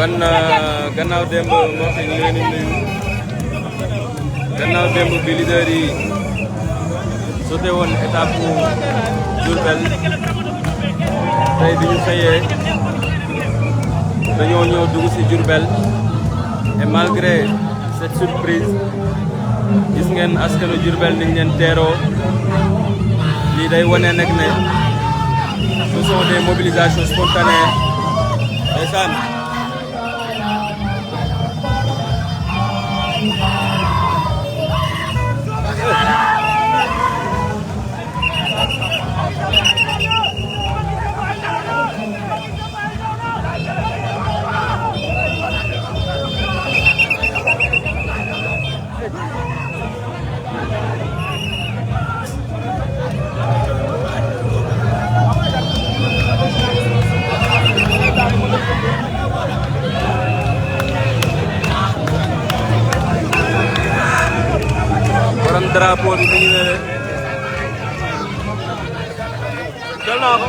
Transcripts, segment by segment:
kon gannaaw démb mbokk yi ñu ngi leen di nuyu gannaaw démb bi leader yi sauté woon étape Diourbel tey bi ñu xëyee dañoo ñëw dugg ci Diourbel et malgré cette surprise gis ngeen askanu Diourbel niñ leen teeroo lii day wane nag ne ce sont des mobilisations spontanées ndeysaan borom drapeau bi dañu ne jël naa ko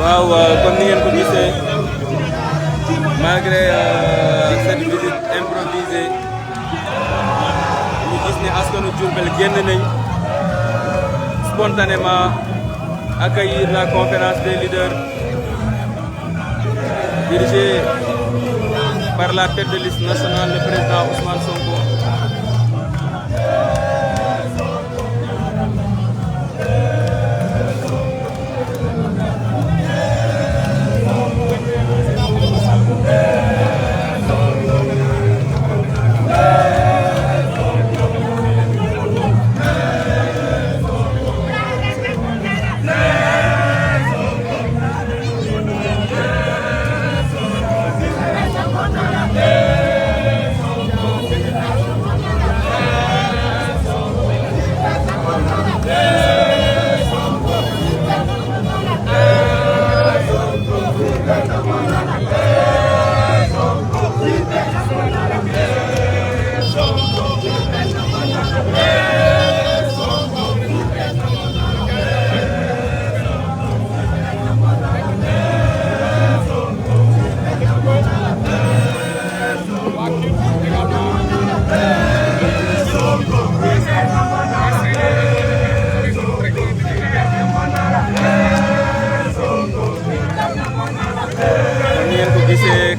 waaw comme ni ngeen ko gisee malgré cette visite improvisée ñu gis ne askanu Diourbel génn nañ spontanément accueillir la conférence des leaders dirigée par la tête de liste nationale le président Ousmane Sonko.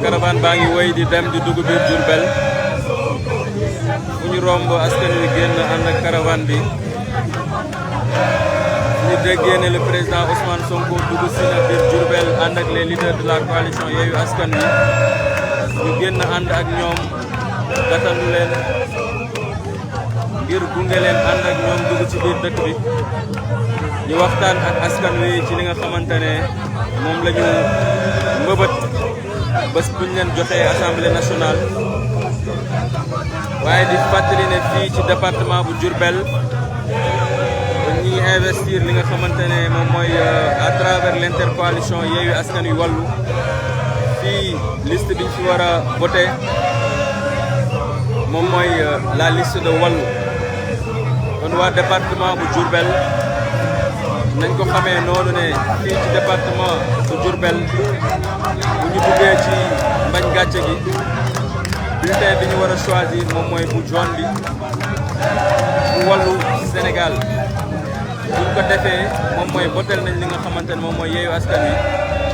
caravane baa ngi wéy di dem di dugg biir Diourbel fu ñu romb askan wi génn ànd ak caravane bi ñu déggee ne le président Ousmane Sonko dugg si na biir Diourbel ànd ak les leaders de la coalition Yewwi Askan Wi ñu génn ànd ak ñoom gàttandu leen ngir gunge leen ànd ak ñoom dugg ci biir dëkk bi ñu waxtaan ak askan wi ci li nga xamante ne moom la ñu mbëbët bés bu ñu leen joxee assemblée nationale waaye di fàttali ne fii ci département bu Diourbel ñi ngi investir li nga xamante ne moom mooy à travers l'intercoalition Yewwi Askan Wi Wallu fii liste bi ñu fi war a voté moom mooy la liste de Wallu kon waa département bu Diourbel nañ ko xamee noonu ne fii ci département bu Diourbel bu ñu duggee ci mbañ gàcce gi bulletin bi ñu war a choisir moom mooy bu jaune bi bu Wallu Sénégal buñ ko defee moom mooy votel nañ li nga xamante ne moom mooy Yewwi Askan Wi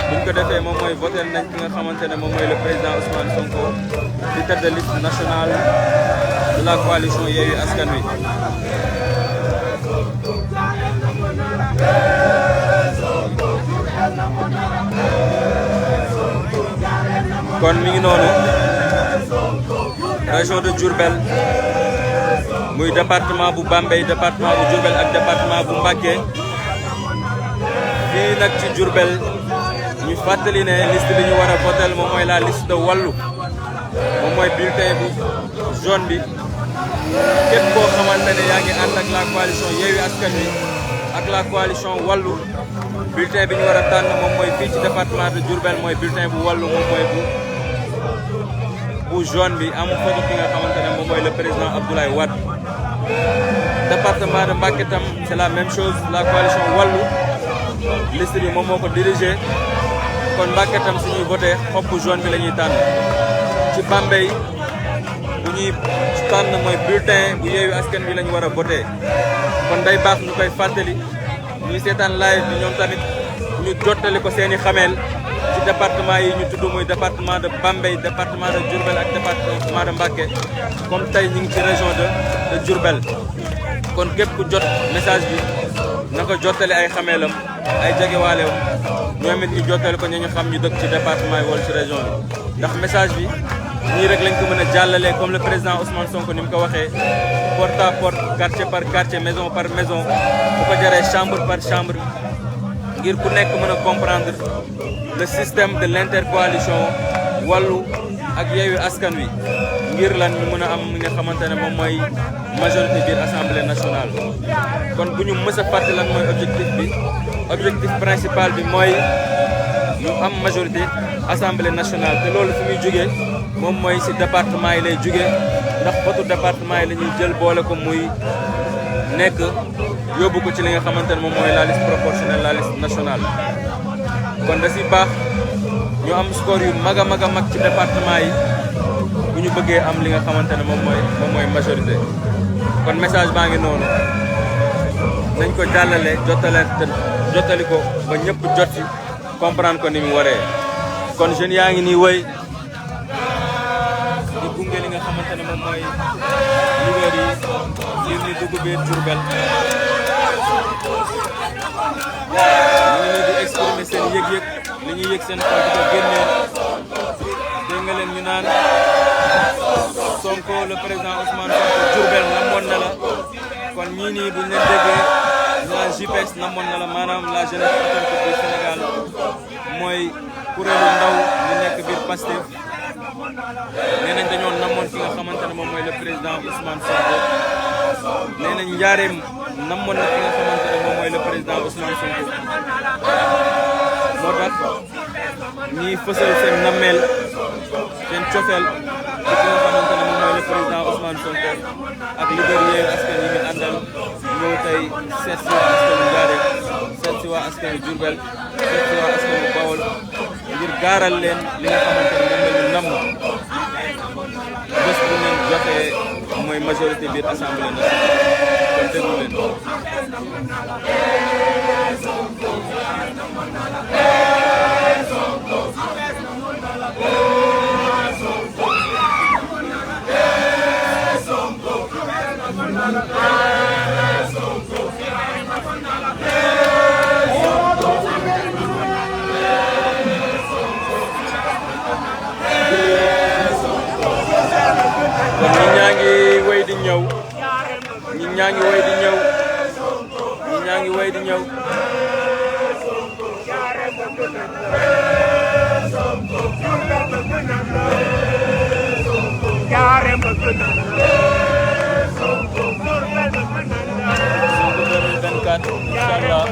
buñ ko defee moom mooy votel nañ ki nga xamante ne moom mooy le président Ousmane Sonko di tête de liste nationale de la coalition Yewwi Askan Wi kon mi ngi noonu région de Diourbel muy département bu Bambey département bu Diourbel ak département bu Mbacké fii nag ci Diourbel ñu fàttali ne liste bi ñu war a voter moom mooy la liste de Wallu moom mooy bulletin bu jaune bi képp koo xamante ne yaa ngi ànd ak la coalition Yewwi Askan Wi ak la coalition Wallu bulletin bi ñu war a tànn moom mooy fii ci département de Diourbel mooy bulletin bu Wallu moom mooy bu jaune bi am photo ki nga xamante ne moom mooy le président Abdoulaye Wade. Département de Mbacké tam c'est la même chose la coalition Wallu liste bi moom moo ko dirigé kon Mbacké tam suñuy voté xob bu jaune bi la ñuy tànn ci Bambey bu ñuy tànn mooy bulletin bu Yewwi Askan Wi la ñu war a voté kon day baax ñu koy fàttali ñuy seetaan live bi ñoom tamit ñu jottali ko seeni xameel ci département yi ñu tudd muy département de Bambey département de Diourbel ak département de Mbacké comme tey ñu ngi ci région de Diourbel kon képp ku jot message bi na ko jottali ay xameelam ay jegewaaleem ñoom it ñu jottali ko ñu xam ñu dëkk ci département yi wala ci région bi ndax message bi nii rek lañ ko mën a jàllalee comme le président Ousmane Sonko ni mu ko waxee porte à porte quartier par quartier maison par maison bu ko jaree chambre par chambre ngir ku nekk mën a comprendre le système de l'intercoalition Wallu ak Yewwi Askan Wi ngir lan ñu mën a am li nga xamante ne moom mooy majorité biir assemblée nationale. kon bu ñu mës a fàtte lan mooy objectif principal bi mooy ñu am majorité assemblée nationale te loolu fi muy jógee moom mooy ci département yi lay jógee ndax votu département yi la ñuy jël boole ko muy nekk yóbbu ko ci li nga xamante ne moom mooy la liste proportionnelle la liste nationale. kon da ci baax ñu am score yu mag a mag ci département yi bu ñu bëggee am li nga xamante ne moom mooy majorité kon message baa ngi noonu nañ ko jàllale jottali ko ba ñëpp jot ci comprendre ko ni mu waree kon jeunes yaa ngi nii wëy di gunge li nga xamante ne moom mooy leader yi ngir ñu dugg biir Diourbel ñu ngi nii di exprimer seen yëg-yëg li ñuy yëg seen xol di ko génnee dégg nga leen ñu naan Sonko le président Ousmane Sonko Diourbel namoon na la kon ñii nii buñ leen déggee ñu naan JPS namoon na la maanaam la jeunesse patriotique du Sénégal mooy kuréelu ndaw ñu nekk biir Pastef nee nañ dañoo namoon ki nga xamante ne moom mooy le président Ousmane Sonko nee nañ njaareem namoon na ki nga xamante ne moom mooy le président Ousmane Sonko moo tax ñiy fësal seen nammeel seen cofeel ci ki nga xamante ne moom mooy le président Ousmane Sonko ak leader Yewwi Askan Wi ñu àndal ñëw tey seet si waa askanu Njaaréem seet si waa askanu Diourbel seet si waa askanu Bawol ngir gaaral leen li nga xamante ne moom la ñu namm bés bu leen joxee mooy majorité biir assemblée nationale kon déglu leen. kon ñi ñaa ngi wéy di ñëw ñi ñaa ngi wéy di ñëw ñi ñaa ngi wéy di ñëw Sonko 2024 inchallah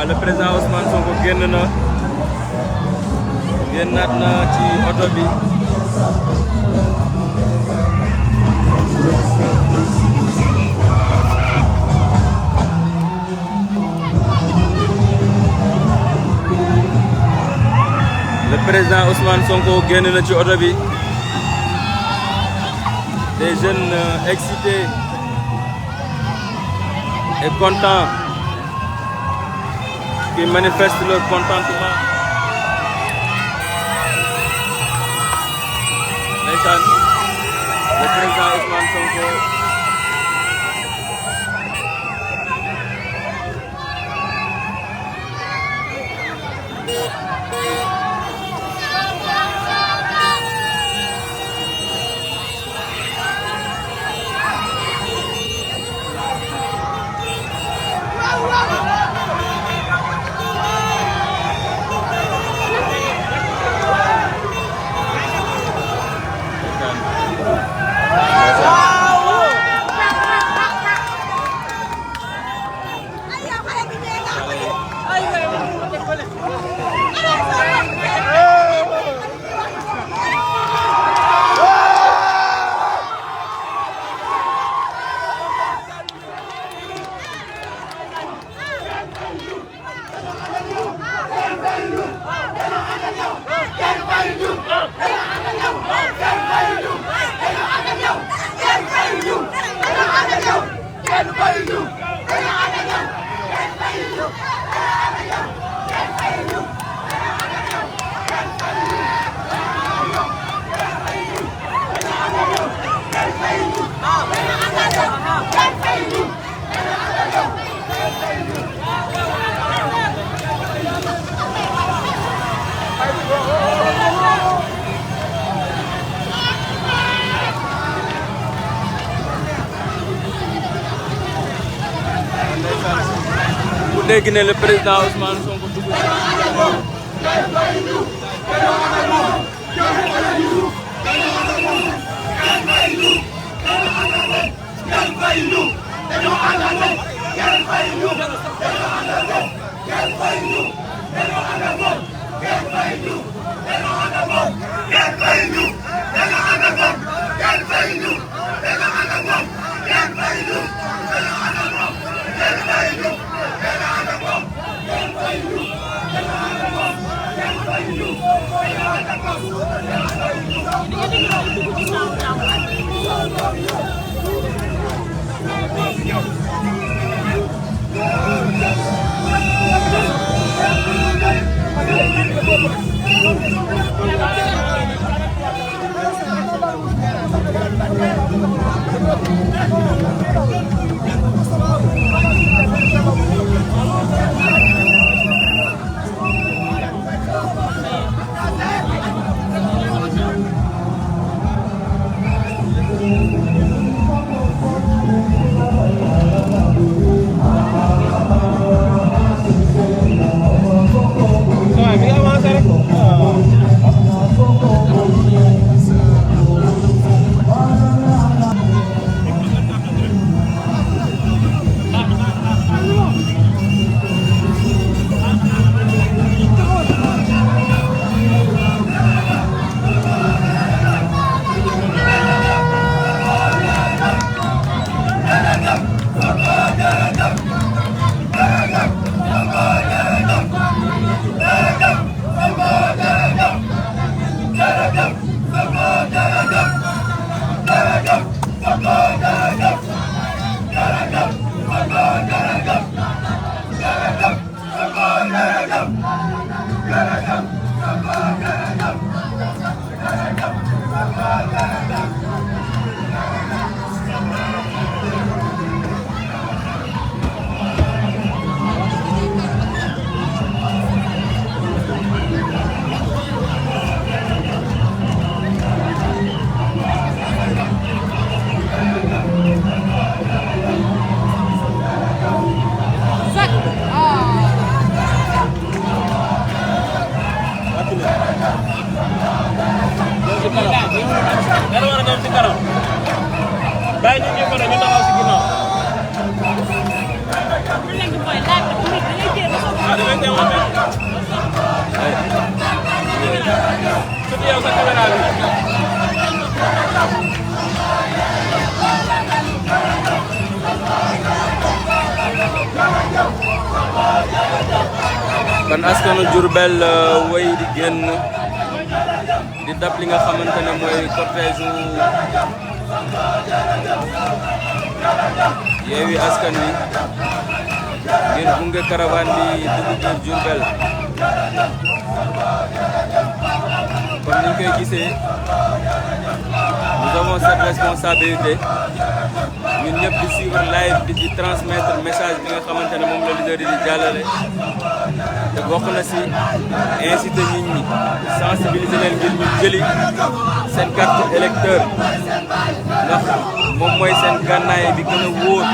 ndeysaan le président Ousmane Sonko génnaat na ci oto bi le président Ousmane Sonko génn na ci oto bi des jeunes excités et contents qui manifestent leur contentement. Ndeysaan le président Ousmane Sonko dégg ne le président Ousmane Sonko dugg kon askanu Diourbel way di génn di dab li nga xamante ne mooy cortège Yewwi Askan Wi ngir gunge caravane bi dugg biir Diourbel comme ni ñu koy gisee nous avons cette responsabilité ñun ñëpp di suivre live bi di transmettre message bi nga xamante ne moom la leader yi di jàllale te bokk na si inciter nit ñi sensibiliser leen ngir ñu jëli seen carte électeur ndax moom mooy seen gànnaay bi gën a wóor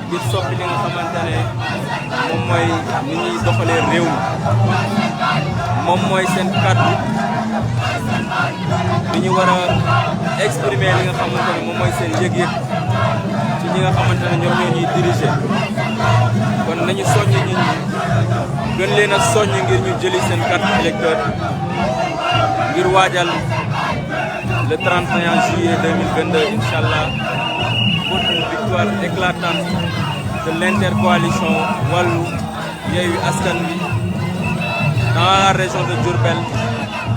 ngir soppi li nga xamante ne moom mooy ni ñuy doxalee réew mi moom mooy seen kàddu bi ñu war a exprimer li nga xamante ne moom mooy seen yëg-yëg ci ñi nga xamante ne ñoom ñoo ñuy diriger kon nañu soññ nit ñi gën leen a soññ ngir ñu jëli seen carte électeur ngir waajal le 31 juillet 2022 incha allah pour une victoire éclatante de l'intercoalition Wallu Yewwi Askan Wi dans la région de Diourbel,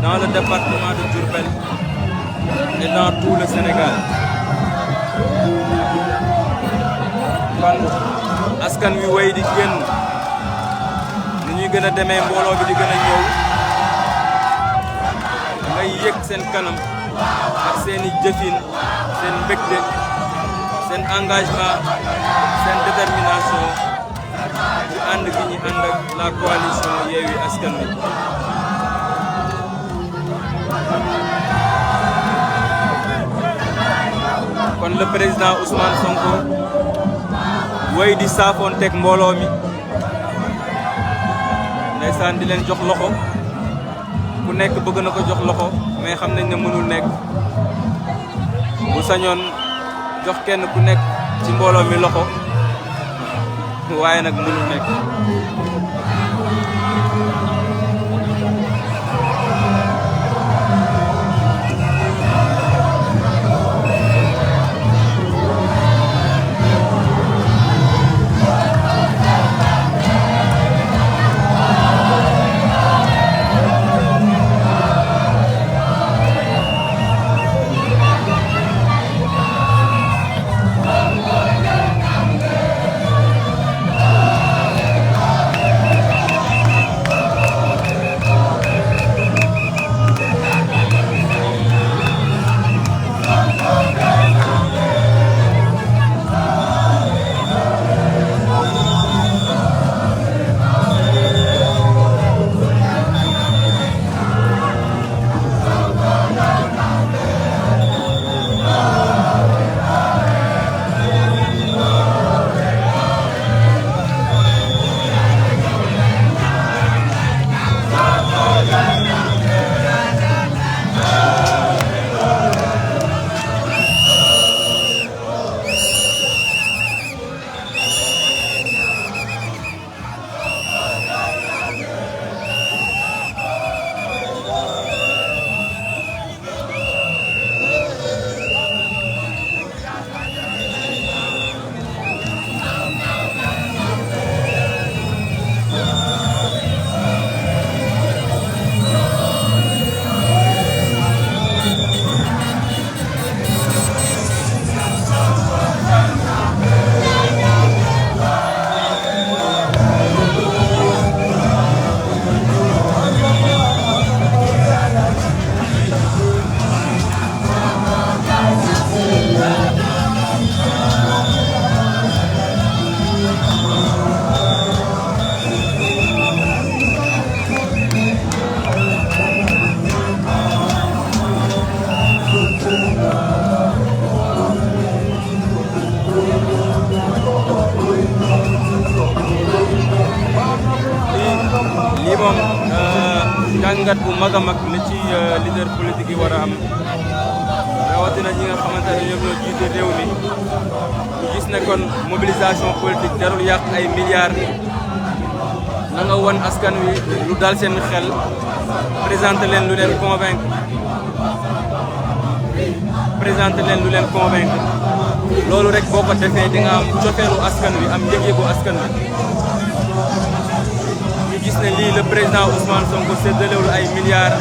dans le département de Diourbel et dans tout le Sénégal. kon askan wi way di génn ni ñuy gën a demee mbooloo bi di gën a ñëw ngay yëg seen kanam ak seen i jëfin seen mbégte seen engagement seen détermination ci ànd gi ñu ànd ak la coalition Yewwi Askan Wi. kon le président Ousmane Sonko way di saafoonteeg mbooloo mi ndeysaan di leen jox loxo ku nekk bëgg na ko jox loxo mais xam nañ ne mënul nekk bu sañoon jox kenn ku nekk ci mbooloo mi loxo waaye nag mënul nekk. jàngat bu mag a mag la ci leader politique yi war a am rawatina ñi nga xamante ne ñoom ñoo jiite réew mi ñu gis ne kon mobilisation politique jarul yàq ay milliards na nga won askan wi lu dal seen xel présenter leen lu leen convaincre loolu rek boo ko defee di nga am cofeelu askan wi am yëg-yëgu askan wi ñu gis ne lii le président Ousmane Sonko séddalewul ay milliards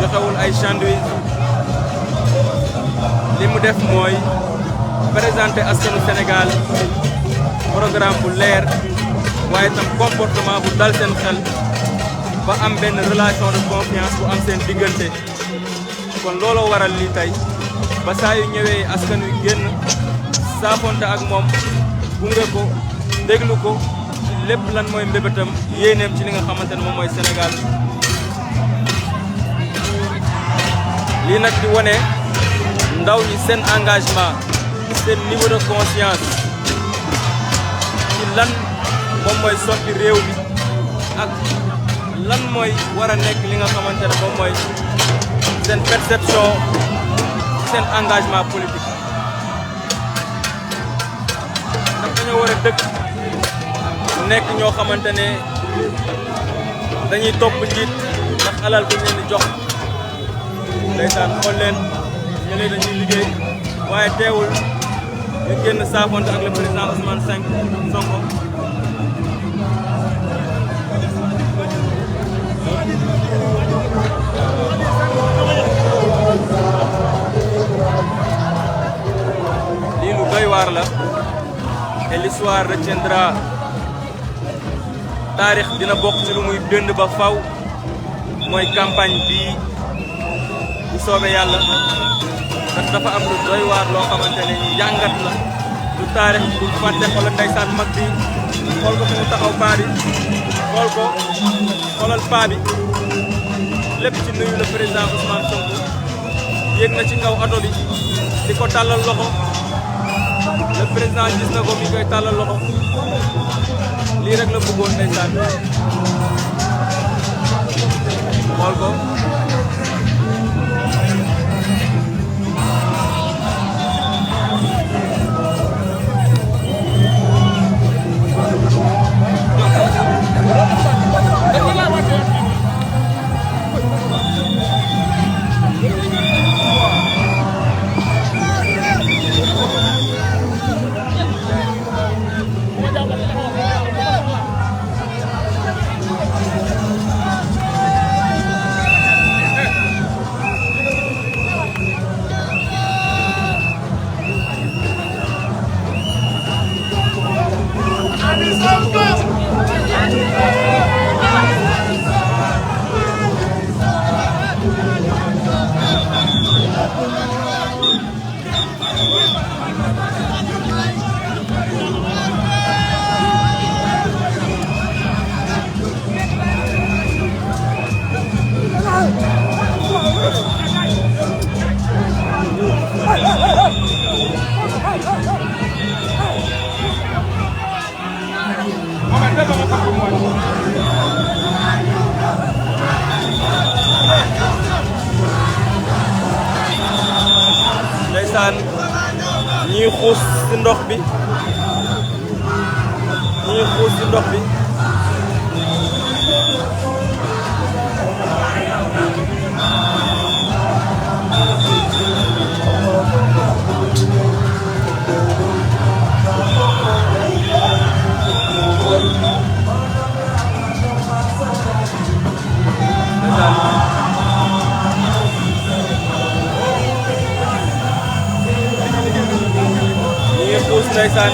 joxewul ay sandwich li mu def mooy présenter askanu Sénégal programme bu leer waaye tam comportement bu dal seen xel ba am benn relation de confiance bu am seen diggante kon looloo waral lii tey ba saa yu ñëwee askan wi génn saafonte ak moom gunge ko déglu ko ci lépp lan mooy mbébétam yéeneem ci li nga xamante ne moom mooy Sénégal lii nag di wone ndaw ñi seen engagement seen niveau de conscience ci lan moom mooy soppi réew mi ak lan mooy war a nekk li nga xamante ne moom mooy seen perception seen engagement politique ndax dañoo war a dëkk nekk ñoo xamante ne dañuy topp njiit ndax alal bu ñu leen di jox ndeysaan xool leen ñële dañuy liggéey waaye teewul ñu génn saafonte ak le président Ousmane Sonko lii lu doy waar la et l'histoire retiendra taarix dina bokk ci lu muy dënd ba faw mooy campagne bii bu soobee yàlla ndax dafa am lu doy waar loo xamante ne njàngat la lu taarix du fàtte xoolal ndeysaan mag bi xool ko fi mu taxaw paa bi xool ko xoolal paa bi lépp ci nuyu le président Ousmane Sonko yéeg na ci kaw oto bi di ko tàllal loxo le président gis na ko mi koy tàllal loxo lii rek la bëggoon ndeysaan xool ko ndeysaan ñii xuus ci ndox bi ndeysaan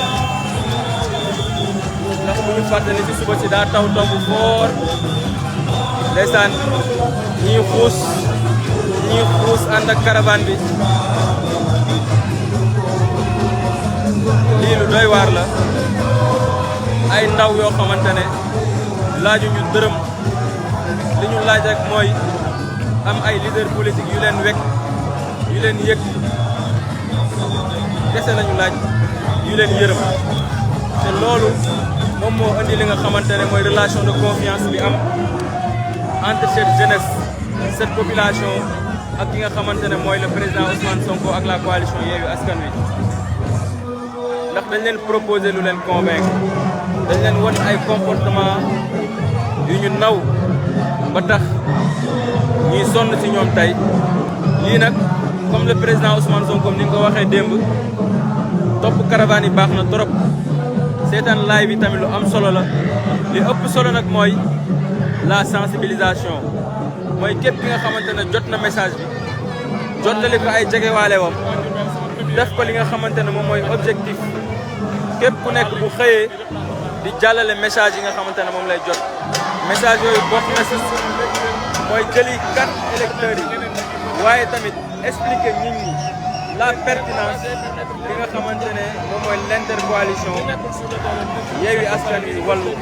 ndax bu ñu fàttali ci suba si daa taw taw bu fort ndeysaan ñii xuus ànd ak caravane bi lii lu doy waar la ay ndaw yoo xamante ne laaju ñu dërëm li ñu laaj rek mooy am ay leader politique yu leen wekk yu leen yëg kese lañu laaj yu leen yërëm te loolu moom moo indi li nga xamante ne mooy relation de confiance bi am entre cette jeunesse cette population ak ki nga xamante ne mooy le président Ousmane Sonko ak la coalition Yewwi Askan Wi ndax dañ leen proposer lu leen convaincre dañ leen won ay comportement yu ñu naw ba tax ñuy sonn ci ñoom tey lii nag comme le président Ousmane Sonko ni nga ko waxee démb topp caravane yi baax na trop seetaan live bi tamit lu am solo la li ëpp solo nag mooy la sensibilisation mooy képp ki nga xamante ne jot na message bi jottali ko ay jegewaale wam def ko li nga xamante ne moom mooy objectif képp ku nekk bu xëyee di jàllale message yi nga xamante ne moom lay jot message yooyu bokk na si mooy jëli carte électeurs yi waaye tamit expliquer nit ñi la pertinence li nga xamante ne moom mooy l'intercoalition Yewwi Askan Wi Wallu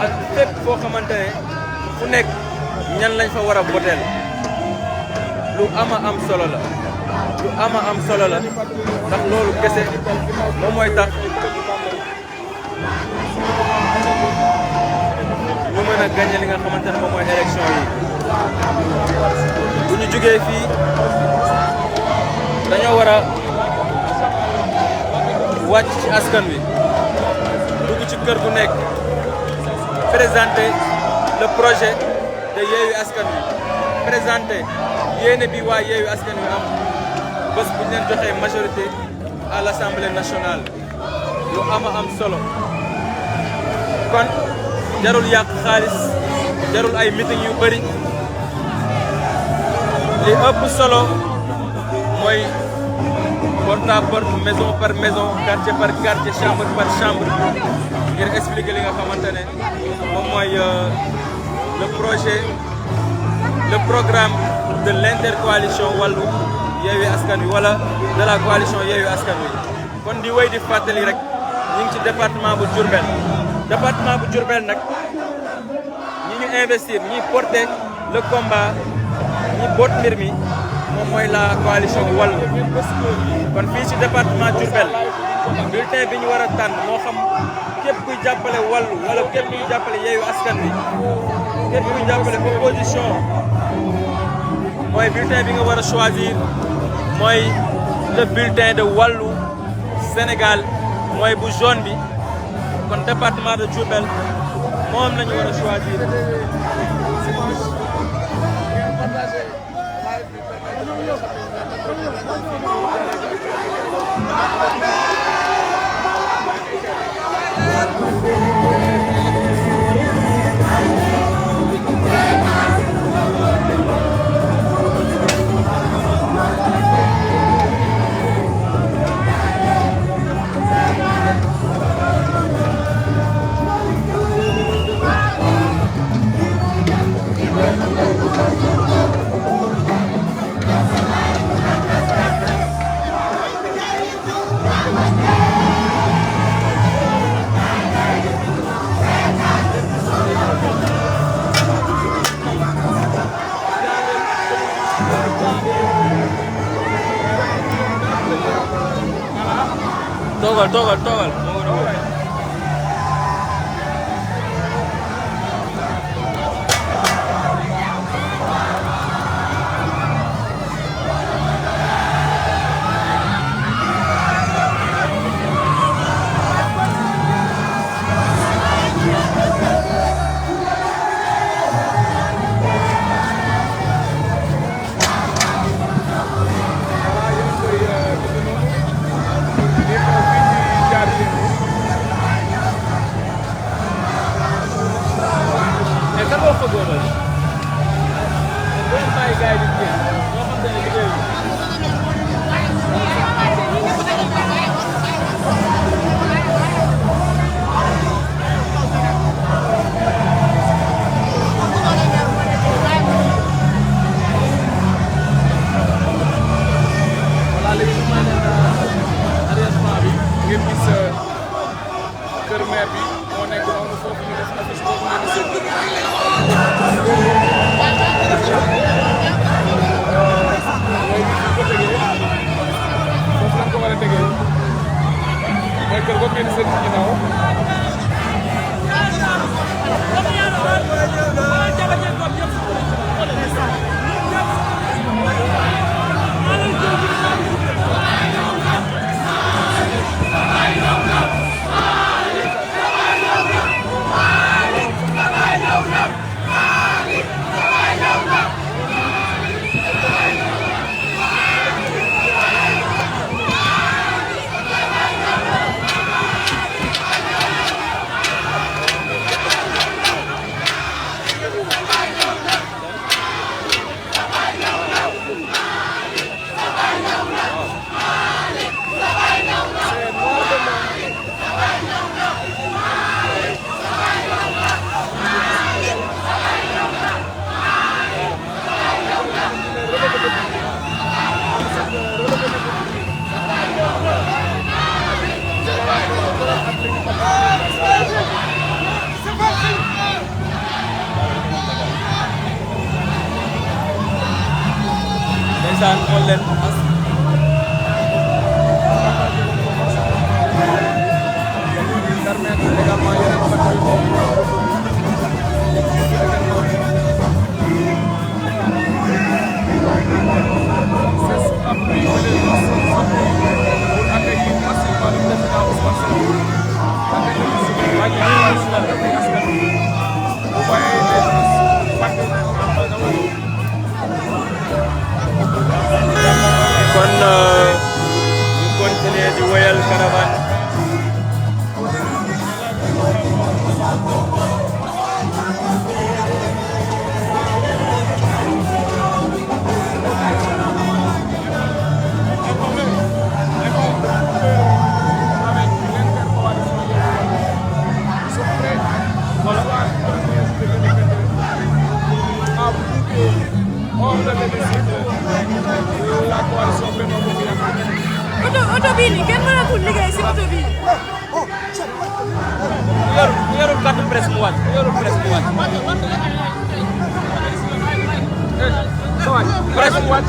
ak fépp foo xamante ne fu nekk ñan lañ fa war a voteel lu ama am solo la lu ama am solo la ndax loolu kese moom mooy tax ñu mën a gagné li nga xamante ne moom mooy élection yi bu ñu jógee fii dañoo war a wàcc ci askan wi dugg ci kër gu nekk présenter le projet de Yewwi Askan Wi présenter yéene bi waa Yewwi Askan Wi am bés bu ñu leen joxee majorité à l'Assemblée nationale lu ama am solo kon jarul yàq xaalis jarul ay meeting yu bëri li ëpp solo mooy porte à porte maison par maison quartier par quartier chambre par chambre ngir expliquer li nga xamante ne moom mooy le projet le programme de l'intercoalition Wallu Yewwi Askan Wi wala de la coalition Yewwi Askan Wi kon di wéy di fàttali rek ñu ngi ci département bu Diourbel nag ñi ñu investir ñi porter le combat ñi boot mbir mi moom mooy la coalition Wallu kon fii ci département Diourbel bulletin bi ñu war a tànn moo xam képp kuy jàppale Wallu wala képp kuy jàppale Yewwi Askan Wi képp kuy jàppale opposition mooy bulletin bi nga war a choisir mooy le bulletin de Wallu Sénégal mooy bu jaune bi kon département de Diourbel moom la ñu war a choisir. Toogal ndeysaan xool leen kon ñu continuer di wéyal caravane oto bii nii kenn mënatul liggéey si oto bii. yorul carte presse mu wàcc yorul presse mu wàcc presse mu wàcc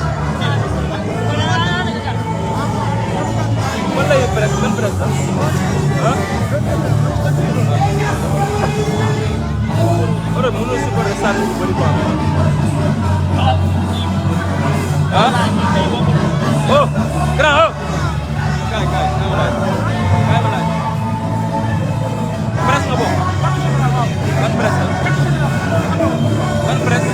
man lay presse man presse ah oto bi mënul supporter sànni bu bëri quoi ah oh grand oh kaay ma laaj presse nga bokk ban presse ban presse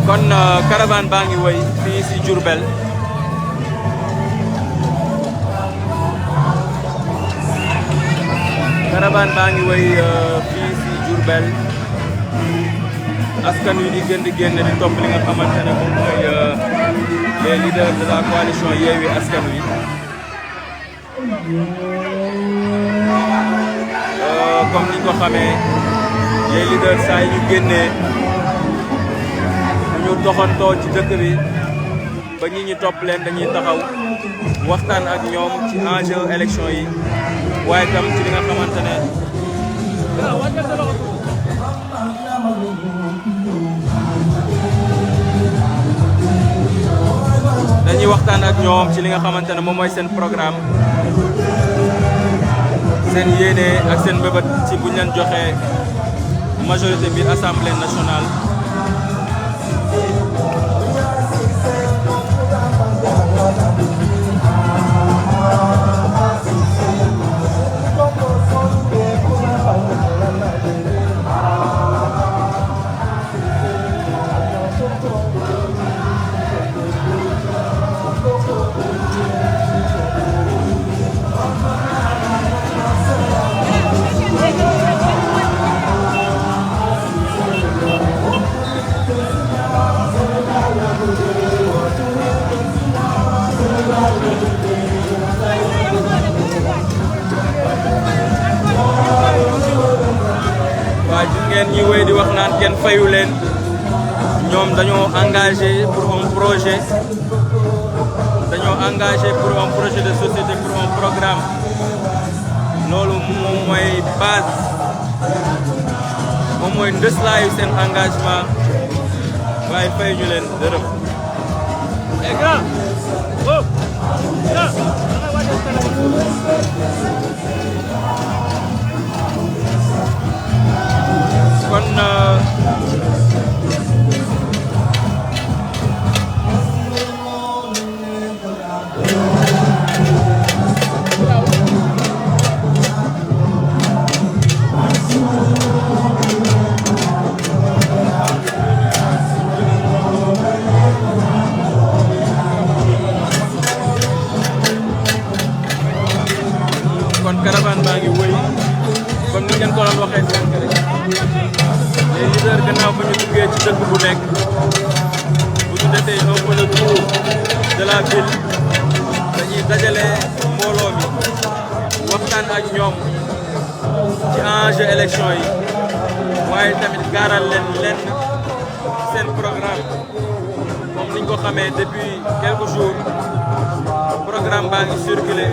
kon caravane baa ngi woy fii si Diourbel caravane baa ngi woy fii si Diourbel askan wi di gën di génn di topp li nga xamante ne moom mooy les leaders de la coalition Yewwi Askan Wi comme ni ñu ko xamee les leaders saa yi ñu génnee ñu doxantoo ci dëkk bi ba ñi ñu topp leen dañuy taxaw waxtaan ak ñoom ci enjeu élection yi waaye tam ci li nga xamante ne dañuy waxtaan ak ñoom ci li nga xamante ne moom mooy seen programme seen yéene ak seen mbébét ci buñ leen joxee majorité bi assemblée nationale. waa gis ngeen ñi wéy di wax naan kenn fayu leen ñoom dañoo engagé pour un projet de société pour un programme loolu moom mooy base moom mooy ndëslaayu seen engagement waaye fayu ñu leen dërëm. grand oh kon caravane baa ngi wëy comme ni ngeen ko doon waxee sànq rek les leaders gannaaw ba ñu duggee ci dëkk bu nekk bu ñu defee un peu le tour de la ville dañuy dajale mbooloo mi waxtaan ak ñoom ci enjeu élection yi waaye tamit gaaral leen seen programme comme niñ ko xamee depuis quelques jours programme baa ngi circulé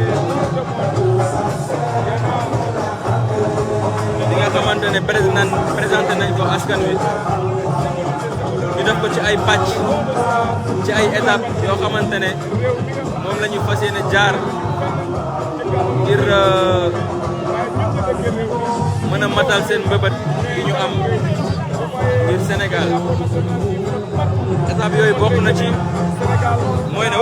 xamante ne présenté nañ ko askan wi ñu def ko ci ay pàcc ci ay étapes yoo xamante ne moom la ñu fas yéene jaar ngir mën a matal seen mbëbët yi ñu am ngir Sénégal étape yooyu bokk na ci mooy ne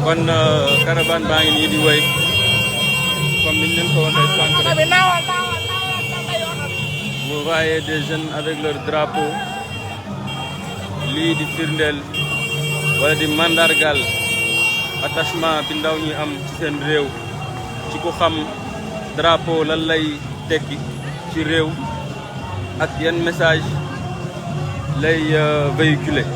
kon caravane baa ngi nii di wéy comme niñ leen ko waxee sànq rek vous voyez des jeunes avec leur drapeau lii di firndeel wala di mandargal attachement bi ndaw ñi am ci seen réew ci ku xam drapeau lan lay tekki ci réew ak yan message lay véhiculer.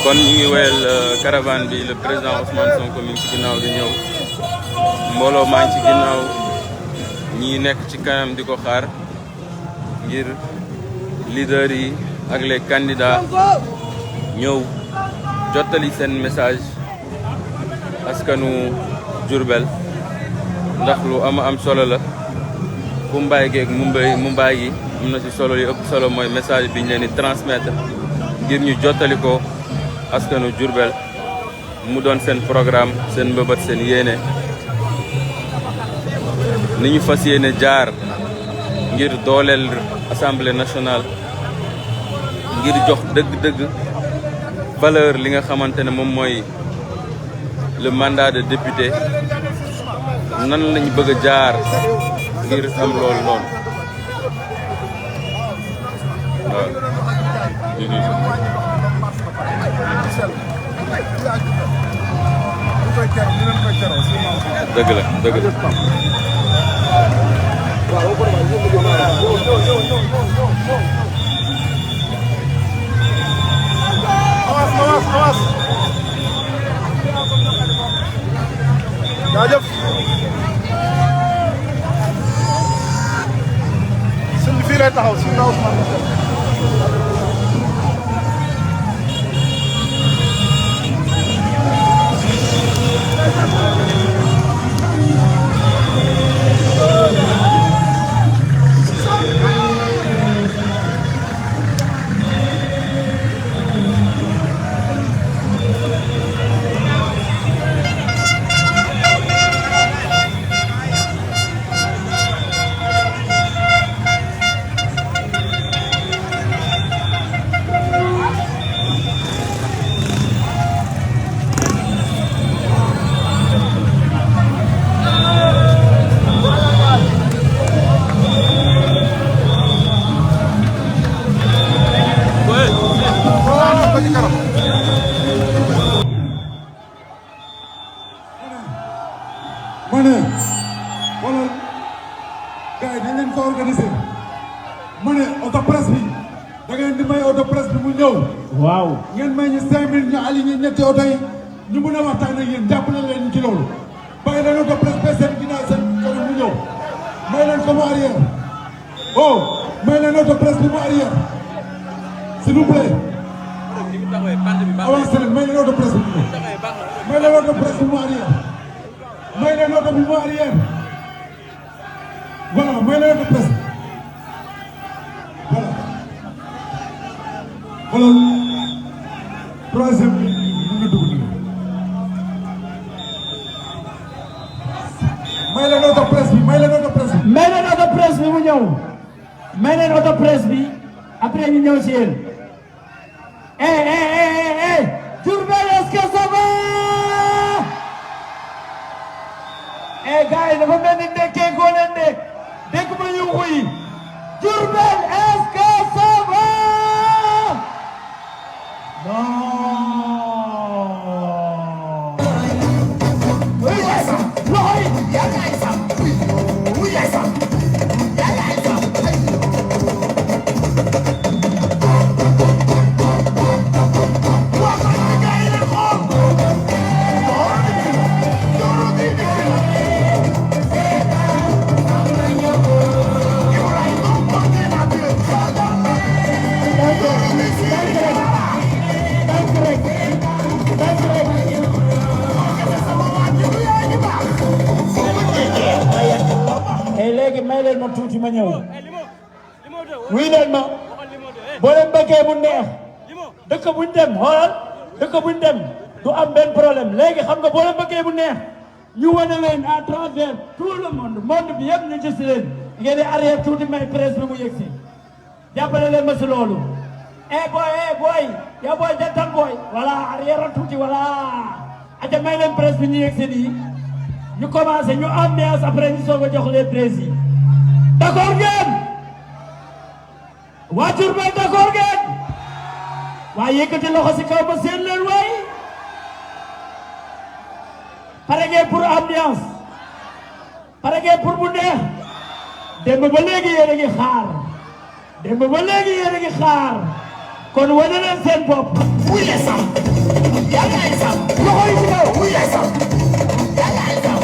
kon ñu ngi wéyal caravane bi le président Ousmane Sonko mi ngi ci ginnaaw di ñëw mbooloo maa ngi ci ginnaaw ñi nekk ci kanam di ko xaar ngir leader yi ak les candidats ñëw jottali seen message askanu Diourbel ndax lu am solo la Mumbai geeg Mumbai gi am na ci solo li ëpp solo mooy message bi ñu leen di transmettre ngir ñu jottali ko askanu Diourbel mu doon seen programme seen mbëbët seen yéene ni ñu fas yéene jaar ngir dooleel assemblée nationale ngir jox dëgg-dëgg valeur li nga xamante ne moom mooy le mandat de député nan lañu bëgg a jaar ngir am loolu noonu waaw. dëgg la dëgg la. jaajëf sëñ bi fii lay taxaw si ndaw waaw ngeen may ñu 5 minutes ñu aligné ñetti oto yi ñu mën a waxtaan ak yéen jàppale leen ci loolu bàyyi leen oto presse seen ginnaaw seen kër mu ñëw may leen ko mu arrière oh may leen oto presse bi mu arrière s'il vous plaît avancé leen may leen oto presse bi mu ñëw may leen oto presse bi mu arrière may leen oto bi mu arrière voilà may leen oto presse xoolal troisième bi mu ngi dugg nii. may leen auto presse bi may leen auto presse bi. may leen auto presse bi mu ñëw. may leen auto presse bi après ñu ñëw si yéen. Diourbel est-ce que ça va? Gars yi dafa mel ni ndekkee goo leen de dégg ma ñu xuy. Diourbel est-ce que ça va? Non. Oui, loxo yi. léegi may leen ma tuuti ma ñëw wuy leen ma boo leen bëggee mu neex dëkk buñ dem xoolal dëkk buñ dem du am benn problème léegi xam nga boo leen bëggee mu neex ñu wane leen à travers tout le monde bi yëpp ñu gis leen ngeen di arrière tuuti may presse bi mu yëg si jàppale leen ma si loolu boy ya boy jantal boy voilà arrière tuuti voilà aja may leen presse bi ñu yëg si nii ñu commencé ñu ambiance après ñu soog a jox les presse yi d'accord ngeen waa Diourbel d'accord ngeen waaye yëkkati loxo si kaw ba seen leen waay pare ngeen pour ambiance pare ngeen pour mu neex démb ba léegi yéen a ngi xaar démb ba léegi yéen a ngi xaar kon wane leen seen bopp wuye sam yàlla ay sam loxo yi ci kaw wuye sam yàlla ay sam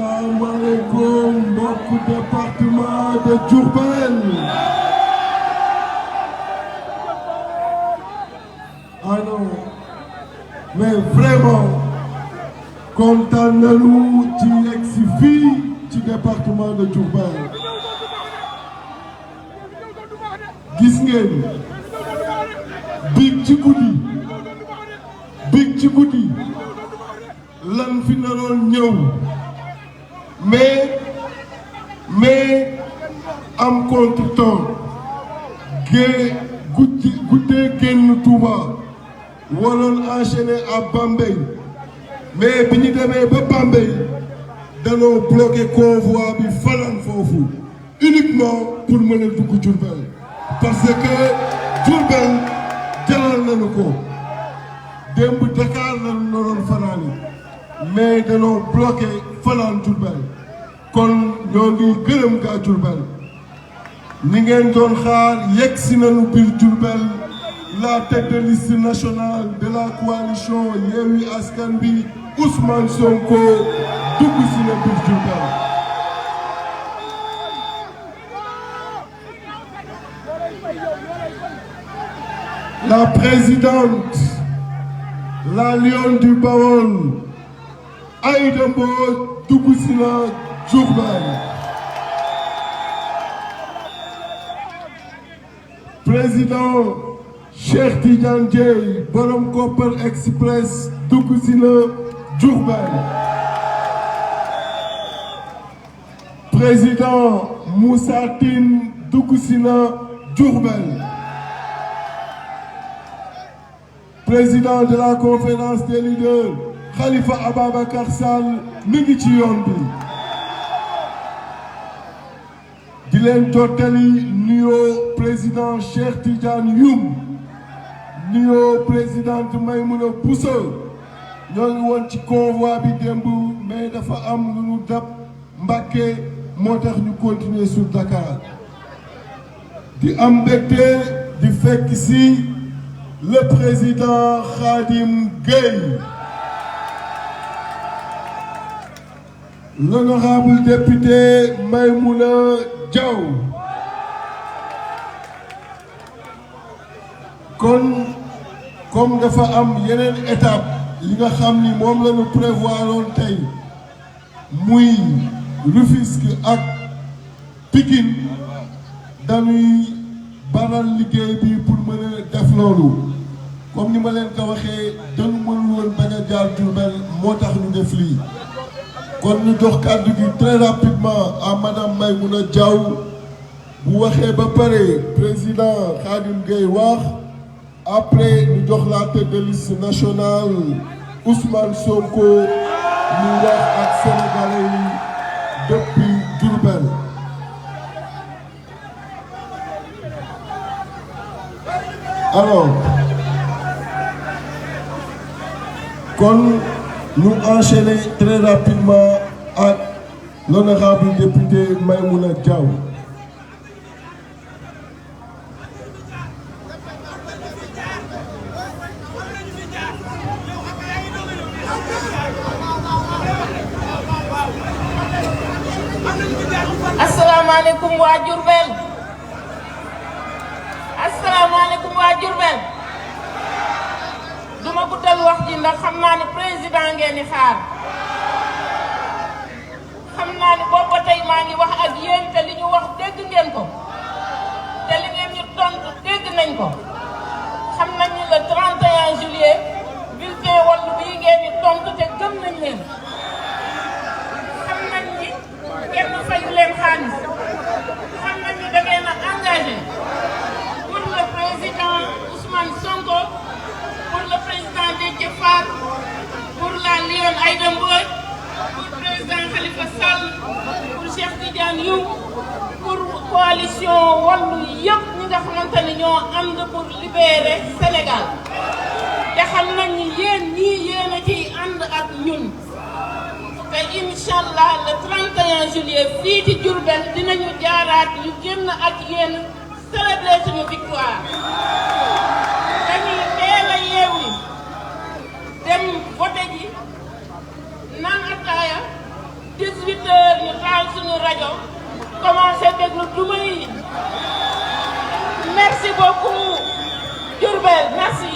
asalaamaaleykum mbokku département de Diourbel. alors mais vraiment kontaan nañu ci yegg si fii ci département de Diourbel. gis ngeen biig ci guddi lan fi naroon ñëw. mais am contretemps guddee génn Touba waroon enchaîner à Bambey mais bi ñu demee ba Bambey danoo bloqué convoi bi fanaan foofu uniquement pour mën a dugg Diourbel parce que Diourbel jaral nañu ko démb Dakar lañu naroon fanaani mais danoo bloqué fanaan Diourbel kon ñoo ngi gërëm gaa Diourbel ni ngeen doon xaar yegg si nañu biir Diourbel la tête de liste nationale de la coalition Yewwi Askan Wi Ousmane Sonko dugg si na biir Diourbel. La présidente, la lionne du Baol, Aïda Mbodj dugg si na Diourbel. Président Cheikh Tidiane Dièye borom Kopar Express dugg si na Diourbel. président Moussa Tine dugg si na Diourbel. Président de la conférence des leaders Khalifa Ababacar Sall mi ngi ci yoon bi. di leen jottali nuyoo président Cheikh Tidiane Youm, nuyoo présidente Maymouna Bousso. ñoo ngi woon ci convoi bi démb mais dafa am lu ñu dab Mbacké moo tax ñu continuer sur Dakar. di am mbégte di fekk si le président Khadim Gueye, l'honorable député Maïmouna Diaw. kon comme dafa am yeneen étape yi nga xam ni moom la ñu prévoir woon tey muy Rufisque ak Pikine dañuy baral liggéey bi pour mën a def loolu comme ni ma leen ko waxee dañu mënul woon bañ a jaar Diourbel moo tax ñu def lii. kon ñu jox kàddu gi très rapidement à madame Maïmouna Diaw bu waxee ba pare président Khadim Gueye wax après ñu jox la tête de liste nationale Ousmane Sonko ñu wax ak sénégalais yi depuis Diourbel. alors kon ñu enchaîner très rapidement ak l'honorable député Maïmouna Diaw. asalaamaaleykum waa Diourbel. asalaamaaleykum waa Diourbel. duma guddal wax ji ndax xam naa ne président ngeen di xaar. xam naa ne boobu ba tey maa ngi wax ak yéen te li ñu wax dégg ngeen ko. te li ngeen ñu tontu dégg nañ ko. xam nañ ni le 31 juillet bulletin Wallu bii ngeen di tontu te gëm nañ leen. xam nañ ni kenn fayu leen xaalis. xam nañ ni da ngeen a engagé pour le président Ousmane Sonko, pour le président Déthié Fall, pour la Lionne Aïda Mbodj, pour le président Khalifa Sall, pour Cheikh Tidiane Youm, pour coalition Wallu yëpp ñi nga xamante ni ñoo ànd pour libérer Sénégal. te xam nañ ni yéen ñii yéen a ciy ànd ak ñun. te incha allah le 31 juillet fii ci Diourbel dinañu jaaraat ñu génn ak yéen célébrer suñu victoire. dañuy teel a yeewi dem voté ji naan ataaya 18h ñu taal suñu rajo commencé déglu duma yi. merci beaucoup Diourbel merci.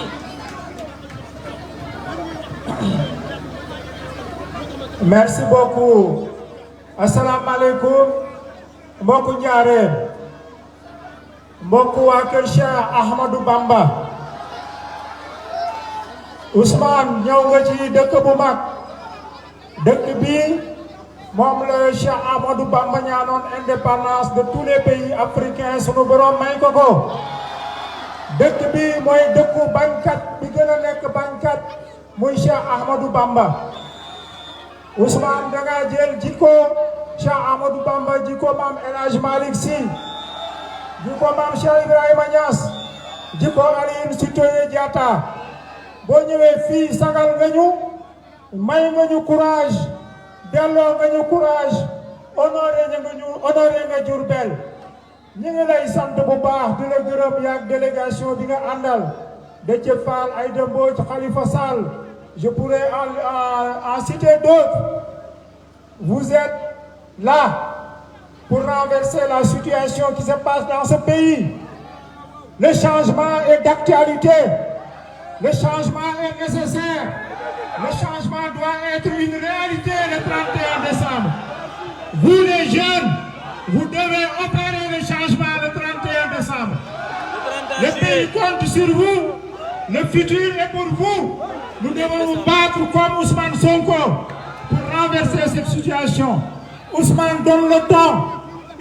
merci beaucoup. asalaamaaleykum mbokku Njaareem, mbokku waa kër Cheikh Ahmadou Bamba. Ousmane ñëw nga ci dëkk bu mag. dëkk bi moom la Cheikh Ahmadou Bamba ñaanoon indépendance de tous les pays africains sunu borom may ko ko. dëkk bi mooy dëkku bañkat bi gën a nekk bañkat muy Cheikh Ahmadou Bamba. Ousmane da nga jël jikko Cheikh Ahmadou Bamba jikko maam El Hadj Malick Sy jikko maam Cheikh Ibrahima Niass jikko Aline Sitoé Diatta boo ñëwee fii sagal nga ñu may nga ñu courage delloo nga ñu courage honoré nga Diourbel. ñu ngi lay sant bu baax di la gërëm yaak délégation bi nga àndal Déthié Fall, Aïda Mbodj, Khalifa Sall. Je pourrais en citer d'autres. Vous êtes là pour renverser la situation qui se passe dans ce pays. Le changement est d'actualité. Le changement est nécessaire. Le changement doit être une réalité le 31 décembre. Vous les jeunes, vous devez opérer le changement le 31 décembre. Le pays compte sur vous. Le futur est pour vous. Nous devons nous battre comme Ousmane Sonko pour renverser cette situation. Ousmane donne le ton,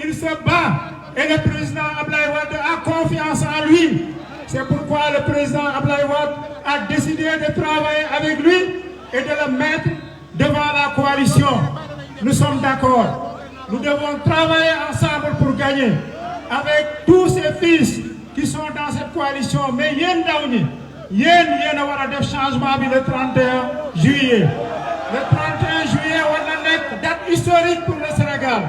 il se bat et le président Abdoulaye Wade a confiance en lui. C'est pourquoi le président Abdoulaye Wade a décidé de travailler avec lui et de le mettre devant la coalition. Nous sommes d'accord. Nous devons travailler ensemble pour gagner avec tous ces fils qui sont dans cette coalition. Mais yéen ndaw ñi yéen a war a def changement bi le 31 juillet. Le 31 juillet war na nekk date historique pour le Sénégal.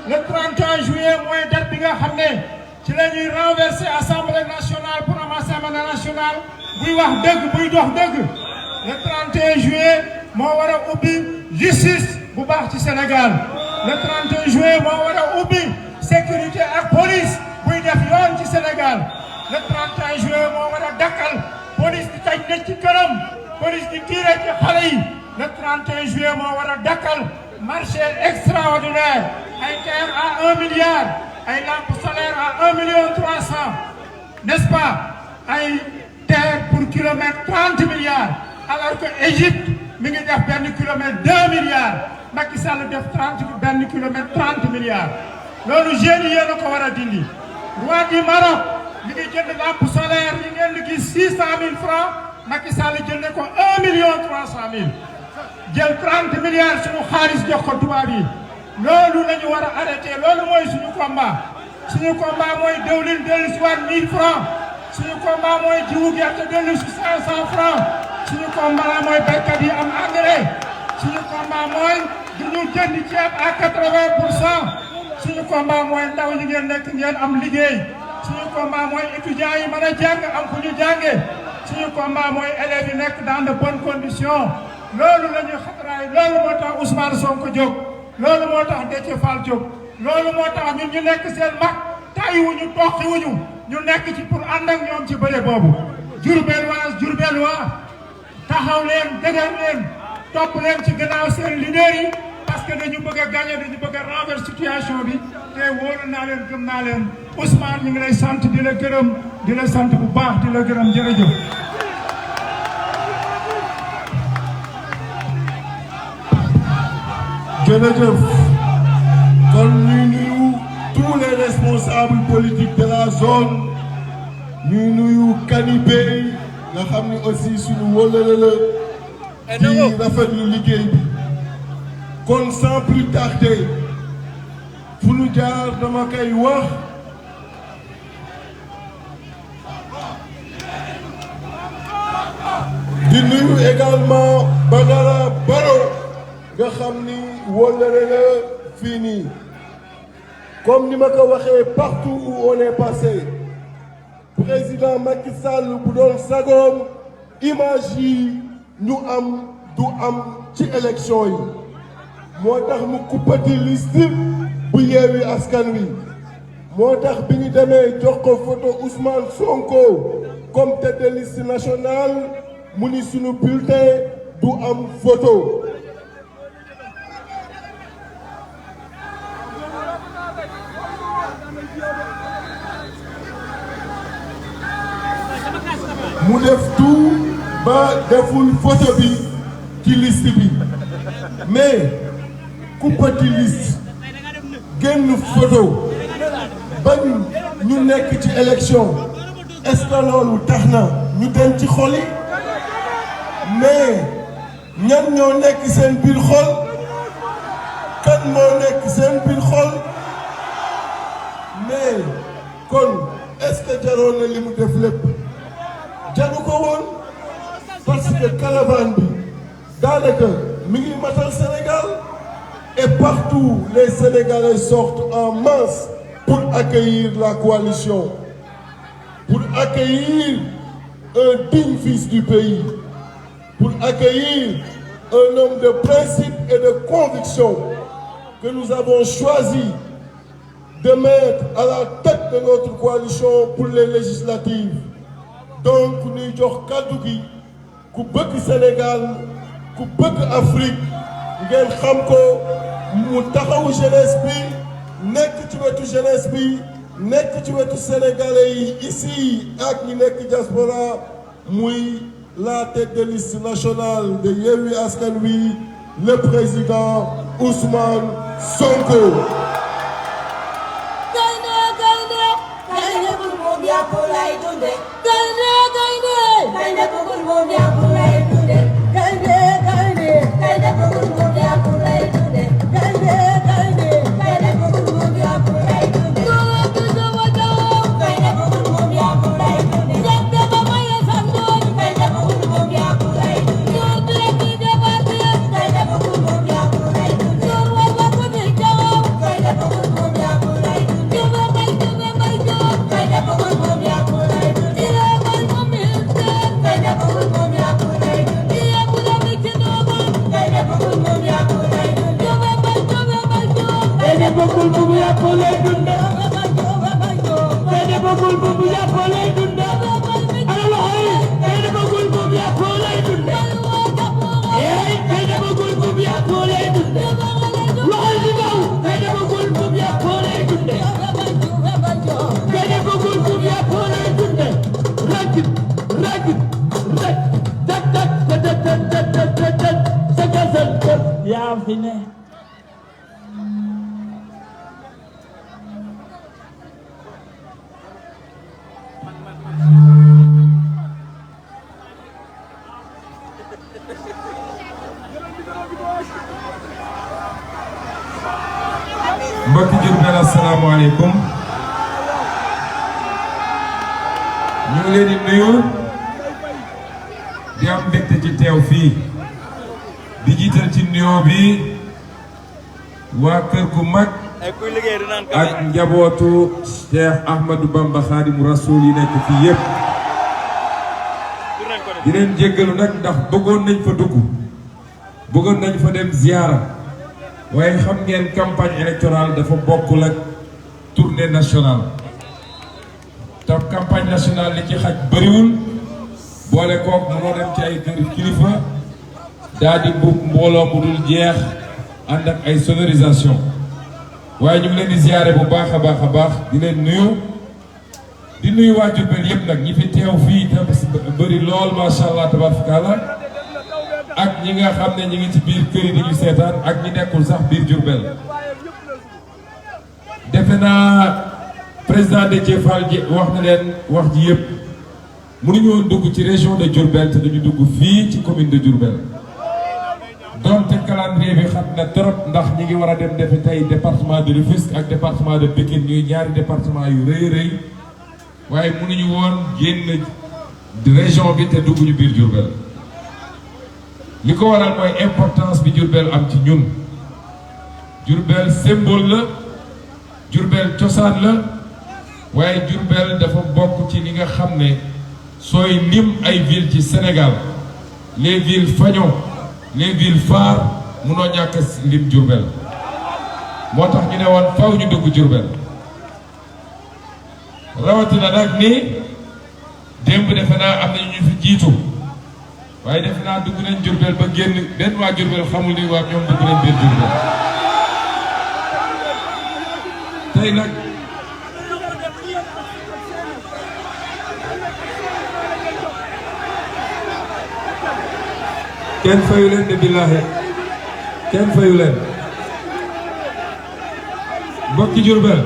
Le 31 juillet mooy date bi nga xam ne ci la ñuy renverser Assemblée nationale pour am Assemblée nationale buy wax dëgg buy dox dëgg. Le 31 juillet moo war a ubbi justice bu baax ci Sénégal. Le 31 juillet moo war a ubbi sécurité ak police buy def yoon ci Sénégal. Le 31 juillet moo war a dakkal police di tëj nit ci këram police di tiire ci xale yi. Le 31 juillet moo war a dakkal marché extraordinaire ay terre à 1 milliard ay lampes solaires à 1,3 million n'est-ce pas ay terre pour kilomètre 30 milliards alors que Égypte mi ngi def benn kilomètre 2 milliards Macky Sall def benn kilomètre 30 milliards loolu jeunes yi yéen a ko war a dindi. Roi du Maroc mi ngi jënd lampe solaire yi ngeen di gis 600 000 francs Macky Sall jënd ko 1,3 million jël 30 milliards suñu xaalis jox ko tubaab yi loolu la ñu war a arrêté loolu mooy suñu combat mooy diwlin dellu si waat 1000 francs suñu combat mooy jiwu gerte dellu si 500 francs suñu combat mooy béykat yi am engrais suñu combat mooy duñu jënd ceeb à 80%. suñu combat mooy ndaw ñi ngeen nekk ngeen am liggéey suñu combat mooy étudiants yi mën a jàng am fu ñu jàngee suñu combat mooy élèves yi nekk dans de bonnes conditions. loolu la ñu xatraay loolu moo tax Ousmane Sonko jóg loolu moo tax Déthié Fall jóg loolu moo tax ñun ñu nekk seen mag tàyyiwuñu toqiwuñu ñu nekk ci pour ànd ak ñoom ci bëre boobu. Diourbellois taxaw leen dëgër leen topp leen ci gannaaw seen leader yi parce que dañu bëgg a gagner dañu bëgg a renverser situation bi te wóolu naa leen gëm naa leen Ousmane ñu ngi lay sant di la gërëm di la sant bu baax di la gërëm jërëjëf. jërëjëf kon ñuy nuyu tous les responsables politiques de la zone ñuy nuyu Kanibé nga xam ni aussi suñu wóllare la di rafetlu liggéey bi kon sans plus tarder fu nu jaar dama koy wax di nuyu également Badara Baro nga xam ni wóllare la fii nii comme ni ma ko waxee partout où on est passé président Macky Sall bu doon sagoom image yi ñu am du am ci élection yi moo tax mu kuppati liste bu Yewwi Askan Wi moo tax bi ñu demee jox ko photo Ousmane Sonko comme tête de liste nationale mu ni sunu bulletin du am photo. mu def tout ba deful photo bi ci liste bi mais ku petit liste génn photo bañ ñu nekk ci élection est-ce que loolu tax na ñu dem ci xol yi mais ñan ñoo nekk seen biir xol kan moo nekk seen biir xol mais kon est-ce que jaroon na li mu def lépp jaru ko woon parce que caravane bi daanaka mi ngi matal Sénégal et partout les Sénégalais sortent en masse pour accueillir la coalition, pour accueillir un digne fils du pays, pour accueillir un homme de principe et de conviction que nous avons choisi de mettre à la tête de notre coalition pour les législatives. Donc ñuy jox kàddu gi ku bëgg Sénégal ku bëgg Afrique ngeen xam ko mu taxawu jeunesse bi nekk ci wetu jeunesse bi nekk ci wetu sénégalais yi ici ak ñi nekk diaspora muy la tête de liste nationale de Yewwi Askan Wi le président Ousmane Sonko. mbokki Diourbel asalaamaaleykum ñu ngi leen di nuyu di am mbégte ci teew fii di jiital ci nuyoo bi waa kër gu mag ak njabootu Cheikh Ahmadou Bamba Khadimu Rasoul yi nekk fii yépp di leen jéggalu nag ndax bëggoon nañ fa dugg bëggoon nañ fa dem ziyaara waaye xam ngeen campagne électorale dafa bokkul ak tournée nationale te campagne nationale li ci xaj bëriwul boole kook mënoo dem ci ay kër kilifa daal di bu mbooloo mu dul jeex ànd ak ay sonorisation waaye ñu ngi leen di ziyaare bu baax a baax a baax di leen nuyu di nuyu waa Diourbel yëpp nag ñi fi teew fii te bëri lool macha allah tabaarkalla ak ñi nga xam ne ñi ngi ci biir kër yi di ñu seetaan ak ñi nekkul sax biir Diourbel defe naa président Déthié Fall ji wax na leen wax ji yëpp mënuñu woon dugg ci région de Diourbel te dañu dugg fii ci commune de Diourbel donte calendrier bi xam na trop ndax ñi ngi war a dem defi tey département de Rufisque ak département de Pikine ñuy ñaari département yu rëy rëy waaye mënuñu woon génn région bi te dugg ñu biir Diourbel li ko waral mooy importance bi Diourbel am ci ñun Diourbel symbole la Diourbel cosaan la waaye Diourbel dafa bokk ci li nga xam ne sooy lim ay villes ci Sénégal les villes fanion les villes phares munoo ñàkk lim Diourbel moo tax ñu ne woon faw ñu dugg Diourbel rawatina nag ni démb defe naa am nañu ñu fi jiitu waaye defe naa dugg nañ Diourbel ba génn benn waa Diourbel xamul ni waa ñoom dugg nañ biir Diourbel tey nag kenn fayu leen de billaahi kenn fayu leen mbokki Diourbel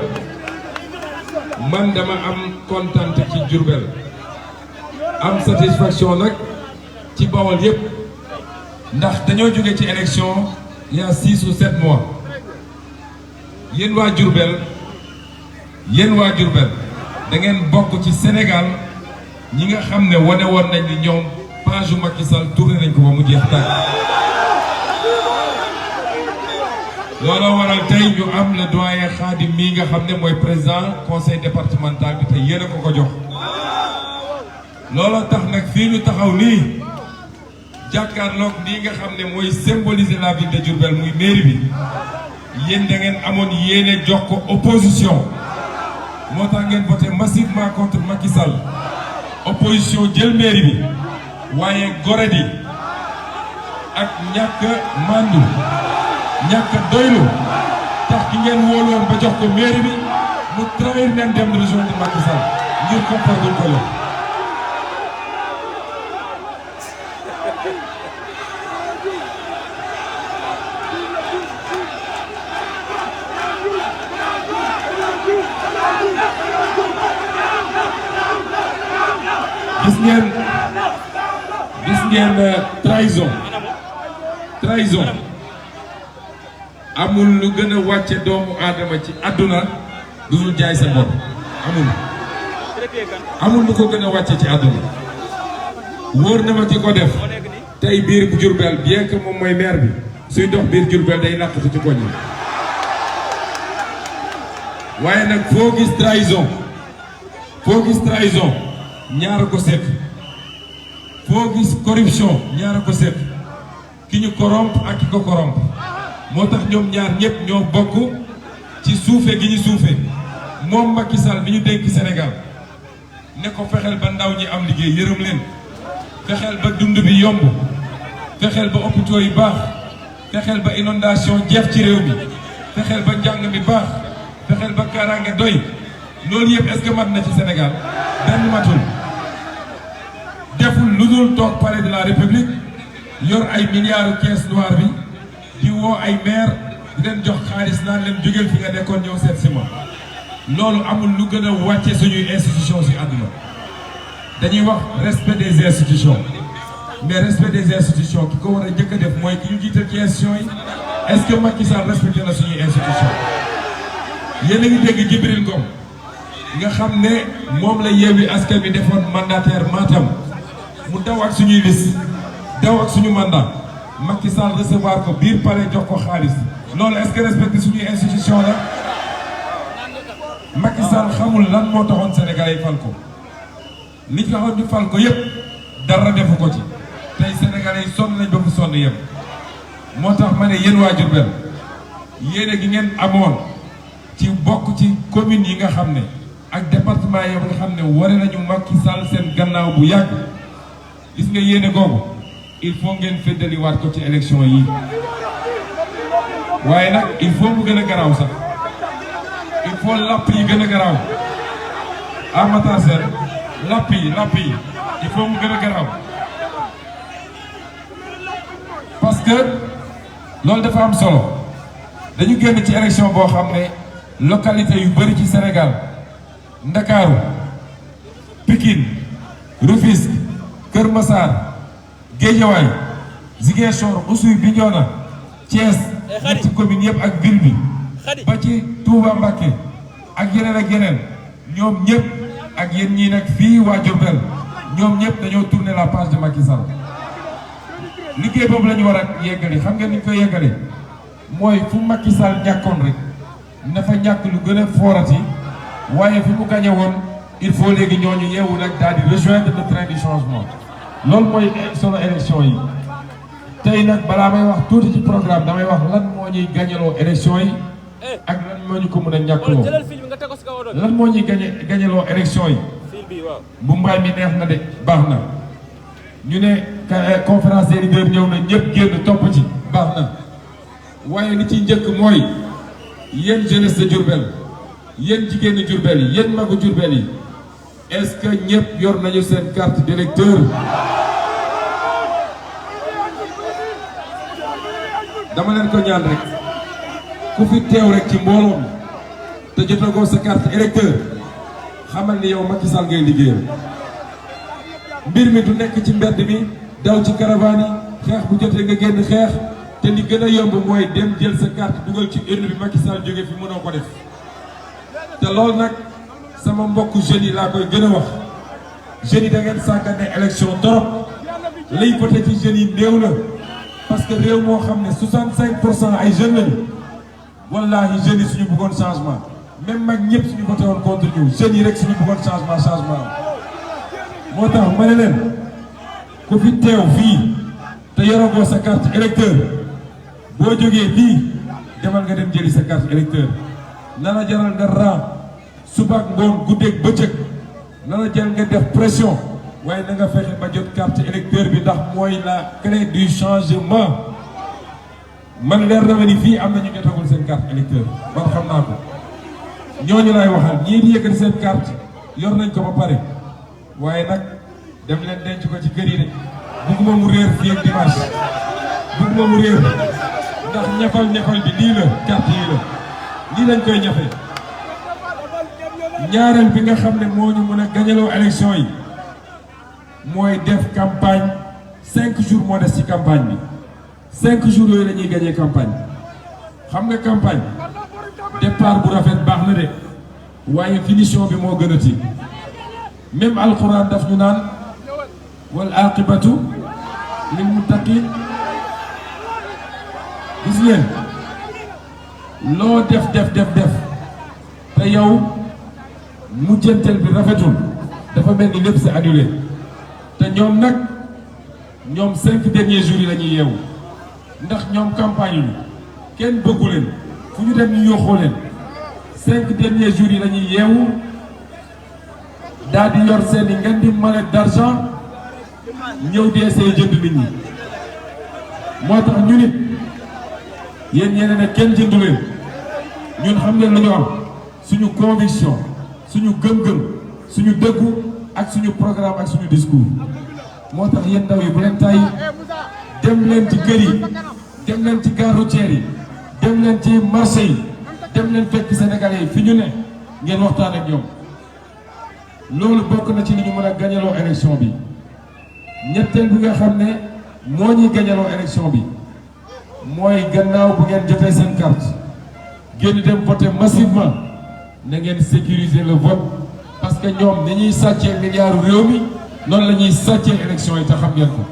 man dama am kontaan ci Diourbel am satisfaction nag ci Bawol yépp ndax dañoo jóge ci élection il y a 6 ou 7 mois yéen waa Diourbel da ngeen bokk ci Sénégal ñi nga xam ne wane woon nañ ni ñoom page Macky Sall tourné nañ ko ba mu jeex tàkk looloo waral tey ñu am le doyen Khadim mii nga xam ne mooy président conseil départemental bi te yéen a ko jox looloo tax nag fii ñu taxaw nii jàkkaarloog nii nga xam ne mooy symboliser la ville de Diourbel muy mairie bi yéen da ngeen amoon yéene jox ko opposition moo tax ngeen voté massivement contre Macky Sall opposition jël mairie bi waaye goredi ak ñàkk mandu ñàkk doylu tax ki ngeen wóoloon ba jox ko mairie bi mu trahir leen dem rejoindre Macky Sall ngir ko perdre ko la gis ngeen trahison amul lu gën a wàcce doomu aadama ci àdduna lu dul jaay sa bopp amul lu ko gën a wàcce ci àdduna wóor na ma ci ko def tey biir bu Diourbel bien que moom mooy maire bi suy dox biir Diourbel day làqatu ci koñ yi waaye nag foo gis trahison ñaar ko sekk foo gis corruption ñaar ko sekk ki ñu corrompre ak ki ko corrompre moo tax ñoom ñaar ñëpp ñoo bokk ci suufe gi ñu suufe moom Macky Sall mi ñu dénk Sénégal ne ko fexeel ba ndaw ñi am liggéey yërëm leen fexeel ba dund bi yomb fexeel ba hôpitaux yi baax fexeel ba inondation jeex ci réew mi fexeel ba njàng mi baax fexeel ba kaaraange doy loolu yëpp est-ce que mat na ci Sénégal benn matul deful lu dul toog palais de la République yor ay milliards caisse noire bi di woo ay maire di leen jox xaalis naan leen jógeel fi nga nekkoon ñëw seet si ma loolu amul lu gën a wàcce suñuy institution si àdduna dañuy wax respect des institutions mais respect des institutions ki ko war a njëkk a def mooy ki ñu jiital ci institutions yi est-ce que Macky Sall respecté na suñuy institutions yéen a ngi dégg Djibril Ngom nga xam ne moom la Yewwi Askan Wi defoon mandataire Matam mu daw ak suñuy liste daw ak suñu mandat Macky Sall recevoir ko biir palais jox ko xaalis loolu est-ce que respecté suñuy institution la Macky Sall xamul lan moo taxoon Sénégalais yi fal ko li taxoon ñu fal ko yépp dara defu ko ci tey Sénégalais yi sonn nañ ba fu sonn yem moo tax ma ne yéen waa Diourbel yéene gi ngeen amoon ci bokk ci communes yi nga xam ne ak département yi nga xam ne ware nañu Macky Sall seen gannaaw bu yàgg gis nga yéene googu il faut ngeen feddaliwaat ko ci élection yi waaye nag il faut mu gën a garaaw sax il faut lapp yi gën a garaaw Matar Sène lapp yi il faut mu gën a garaaw parce que loolu dafa am solo dañu génn ci élection boo xam ne localité yu bëri ci Sénégal Ndakaaru Pikine Rufisque Kër Massar Guédiawaye Ziguinchor Oussouye Bignona Thiès ñetti commune yëpp ak ville bi ba ci Touba Mbacké ak yeneen ñoom ñëpp ak yéen ñii nag fii waa Diourbel ñoom ñëpp dañoo tourner la page de Macky Sall liggéey boobu la ñu war a yeggali xam ngeen ni ñu koy yeggali mooy fu Macky Sall ñàkkoon rek na fa ñàkk lu gën a foorati waaye fi mu gagné woon il faut léegi ñooñu yeewu nag daal di rejoindre le train du changement loolu mooy solo élection yi tey nag balaa may wax tuuti ci programme damay wax lan moo ñuy gañaloo élection yi ak lan moo ñu ko mën a ñàkkloo lan moo ñuy gañaloo élection yi bu mbaay mi neex na de baax na ñu ne conférence des leaders ñëw na ñëpp génn topp ci baax na waaye li ci njëkk mooy yéen jeunesse de Diourbel yéen jigéenu Diourbel yi yéen magu Diourbel yi est-ce que ñëpp yor nañu seen carte d'électeur dama leen ko ñaan rek ku fi teew rek ci mbooloo mi te jotagoo sa carte électeur xamal ni yow Macky Sall ngay liggéeyal mbir mi du nekk ci mbedd mi daw ci caravane yi xeex bu jotee nga génn xeex te li gën a yomb mooy dem jël sa carte dugal ci urne bi Macky Sall jóge fi mënoo ko def te loolu nag sama mbokk jeunes yi laa koy gën a wax jeunes yi da ngeen sàggane élection torop lay voté ci jeunes yi néew na parce que réew moo xam ne 65% ay jeunes lañu wallaahi jeunes yi suñu bëggoon changement même mag ñëpp suñu voté woon contre ñu jeunes yi rek suñu bëggoon changement moo tax ma ne leen ku fi teew fii te yoragoo sa carte électeur boo jógee fii demal nga dem jëli sa carte électeur na la jaral nga ran suba ak ngoon guddeeg bëccëg na la jël nga def pression waaye na nga fexe ba jot carte électeur bi ndax mooy la clé du changement man leer na ma ni fii am na ñu jotagul seen carte électeur man xam naa ko ñooñu lay waxal ñii di yëkkati seen carte yor nañ ko ba pare waaye nag dem leen denc ko ci kër yi de bugguma mu réer fii ak dimanche bugguma mu réer ndax ñafal bi lii la carte yi la lii lañ koy ñafe ñaareel bi nga xam ne moo ñu mën a gañaloo élection yi mooy def campagne 5 jours moo des ci campagne bi 5 jours yooyu la ñuy gagné campagne xam nga campagne départ bu rafet baax na de waaye finition bi moo gën a ti même alxuraan daf ñu naan wal aqibatu lil muttaqin gis ngeen loo def te yow mujjanteel bi rafetul dafa mel ni lépp c'est annulé te ñoom nag ñoom 5 derniers jours yi la ñuy yeewu ndax ñoom campagne yi kenn bëggu leen fu ñu dem ñu yóoxoo leen 5 derniers jours yi la ñuy yeewu daal di yor seeni ngeen di mallette d'argent ñëw di essayer jënd nit ñi moo tax ñu nit yéen ñeneen ne kenn jëndu leen ñun xam leen lu ñu am suñu conviction suñu gëm-gëm suñu dëggu ak suñu programme ak suñu discours moo tax yéen ndaw yi bu leen tay dem leen ci kër yi dem leen ci gare routière yi dem leen ci marché yi dem leen fekk Sénégalais yi fi ñu ne ngeen waxtaan ak ñoom loolu bokk na ci li ñu mën a gañaloo élection bi ñetteel bi nga xam ne moo ñuy gañaloo élection bi mooy gannaaw bu ngeen jotee seen carte génn dem voter massivement na ngeen sécuriser le vote parce que ñoom ni ñuy sàccee milliards réew mi noonu la ñuy sàccee élection yi te xam ngeen ko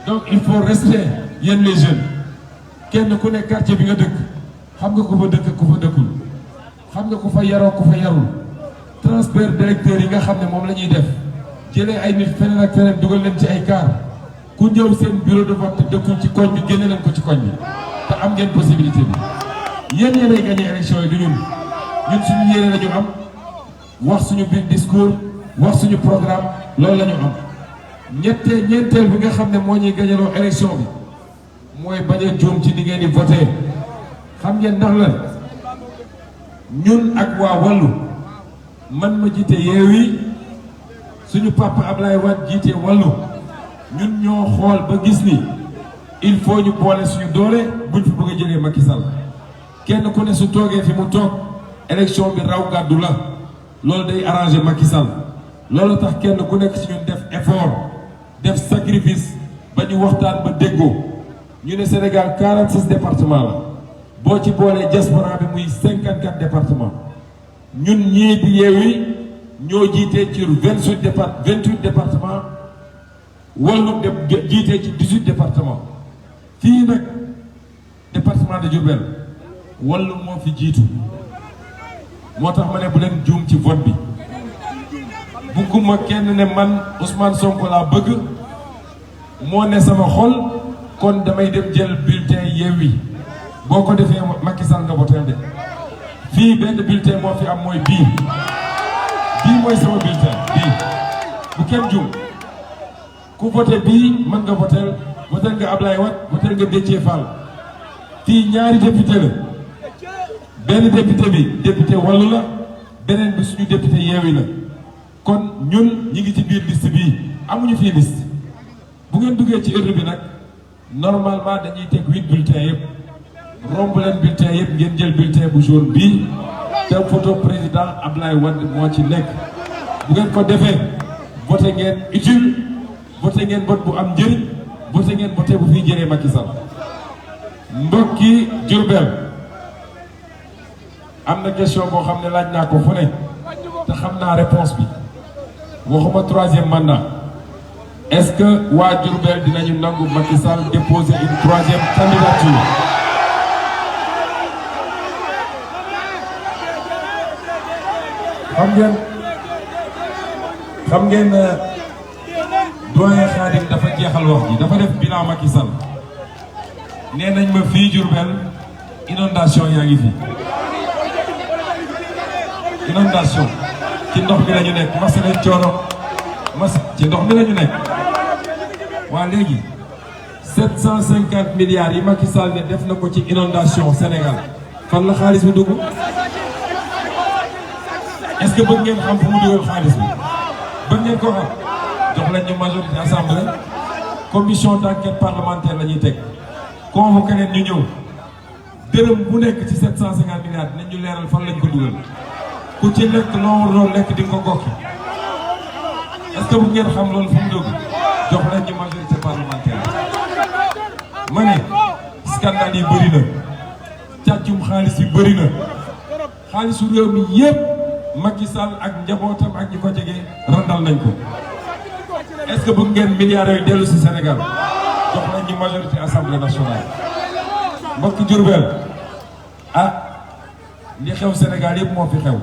donc il faut rester yéen les jeunes kenn ku ne quartier bi nga dëkk xam nga ku fa dëkk ku fa dëkkul xam nga ku fa yaroo ku fa yarul transfert d'électeurs yi nga xam ne moom la ñuy def jëlee ay nit feneen ak feneen dugal leen ci ay car ku ñëw seen bureau de vote te dëkkul ci koñ bi génne leen ko ci koñ bi te am ngeen possibilité bi yéen yéenay gagné élection yi du ñun suñu yéene la ñu am wax suñu biir discours wax suñu programme loolu la ñu am ñeenteel bi nga xam ne moo ñuy gañaloo élection bi mooy bañ a juum ci ni ngeen di voté xam ngeen ndax la ñun ak waa Wallu man ma jiite Yewwi suñu papa Ablaye Wade jiite Wallu ñun ñoo xool ba gis ni il faut ñu boole suñu doole buñ fi bëgg a jëlee Macky Sall kenn ku ne su toogee fi mu toog élection bi raw gàddu la loolu day arrangé Macky Sall loolu tax kenn ku nekk ci ñun def effort def sacrifice ba ñu waxtaan ba déggoo ñu ne Sénégal 46 départements la boo ci boolee diaspora bi muy 54 départements ñun ñii di Yewwi ñoo jiitee ci 28 départements Wallu jiitee ci 18 départements fii nag département de Diourbel Wallu moo fi jiitu moo tax ma ne bu leen juum ci vote bi bugguma kenn ne man Ousmane Sonko laa bëgg moo ne sama xol kon damay dem jël bulletin Yewwi boo ko defee Macky Sall nga voté de fii benn bulletin moo fi am mooy bii mooy sama bulletin bii bu kenn juum ku voté bii mën nga voté nga Ablaye Wade voté nga Déthié Fall fii ñaari député la benn député bi député Wallu la beneen bi suñu député Yewwi la kon ñun ñi ngi ci biir liste bii amuñu fii liste bu ngeen duggee ci urne bi nag normalement dañuy teg 8 bulletins yëpp romb leen bulletin yëpp ngeen jël bulletin bu jaune bii te photo président Ablaye Wade moo ci nekk bu ngeen ko defee voté ngeen utile voté ngeen vote bu am njëriñ voté ngeen voté bu fiy jëlee Macky Sall mbokki Diourbel am na question boo xam ne laaj naa ko fu ne te xam naa réponse bi waxuma 3e mandat est-ce que waa Diourbel dinañu nangu Macky Sall déposer une 3e candidature xam ngeen doyen Khadim dafa jeexal wax ji dafa def bilan Macky Sall nee nañ ma fii Diourbel inondation yaa ngi fi inondation ci ndox mi lañu nekk mas nañ coono ci ndox mi lañu nekk waa léegi 750 milliards yi Macky Sall ne def na ko ci inondation Sénégal fan la xaalis bi dugg est-ce que bëgg ngeen xam fu mu dugal xaalis bi bëgg ngeen ko xam jox lañ ñu majorité assemblée commission d'enquête parlementaire la ñuy teg convoqué leen ñu ñëw dërëm bu nekk ci 750 milliards dinañ ñu leeral fan lañ ko dugal ku ci lekk loo waroon lekk di nga ko gokki est-ce que bu ngeen xam loolu fu mu dugg jox leen ñu majorité parlementaire ma ne scandale yi bëri na càccum xaalis yi bëri na xaalisu réew mi yépp Macky Sall ak njabootam ak ñi ko jege randal nañ ko est-ce que bëgg ngeen milliards yooyu dellu si Sénégal jox leen ñu majorité assemblée nationale mbokki Diourbel ah li xew Sénégal yëpp moo fi xew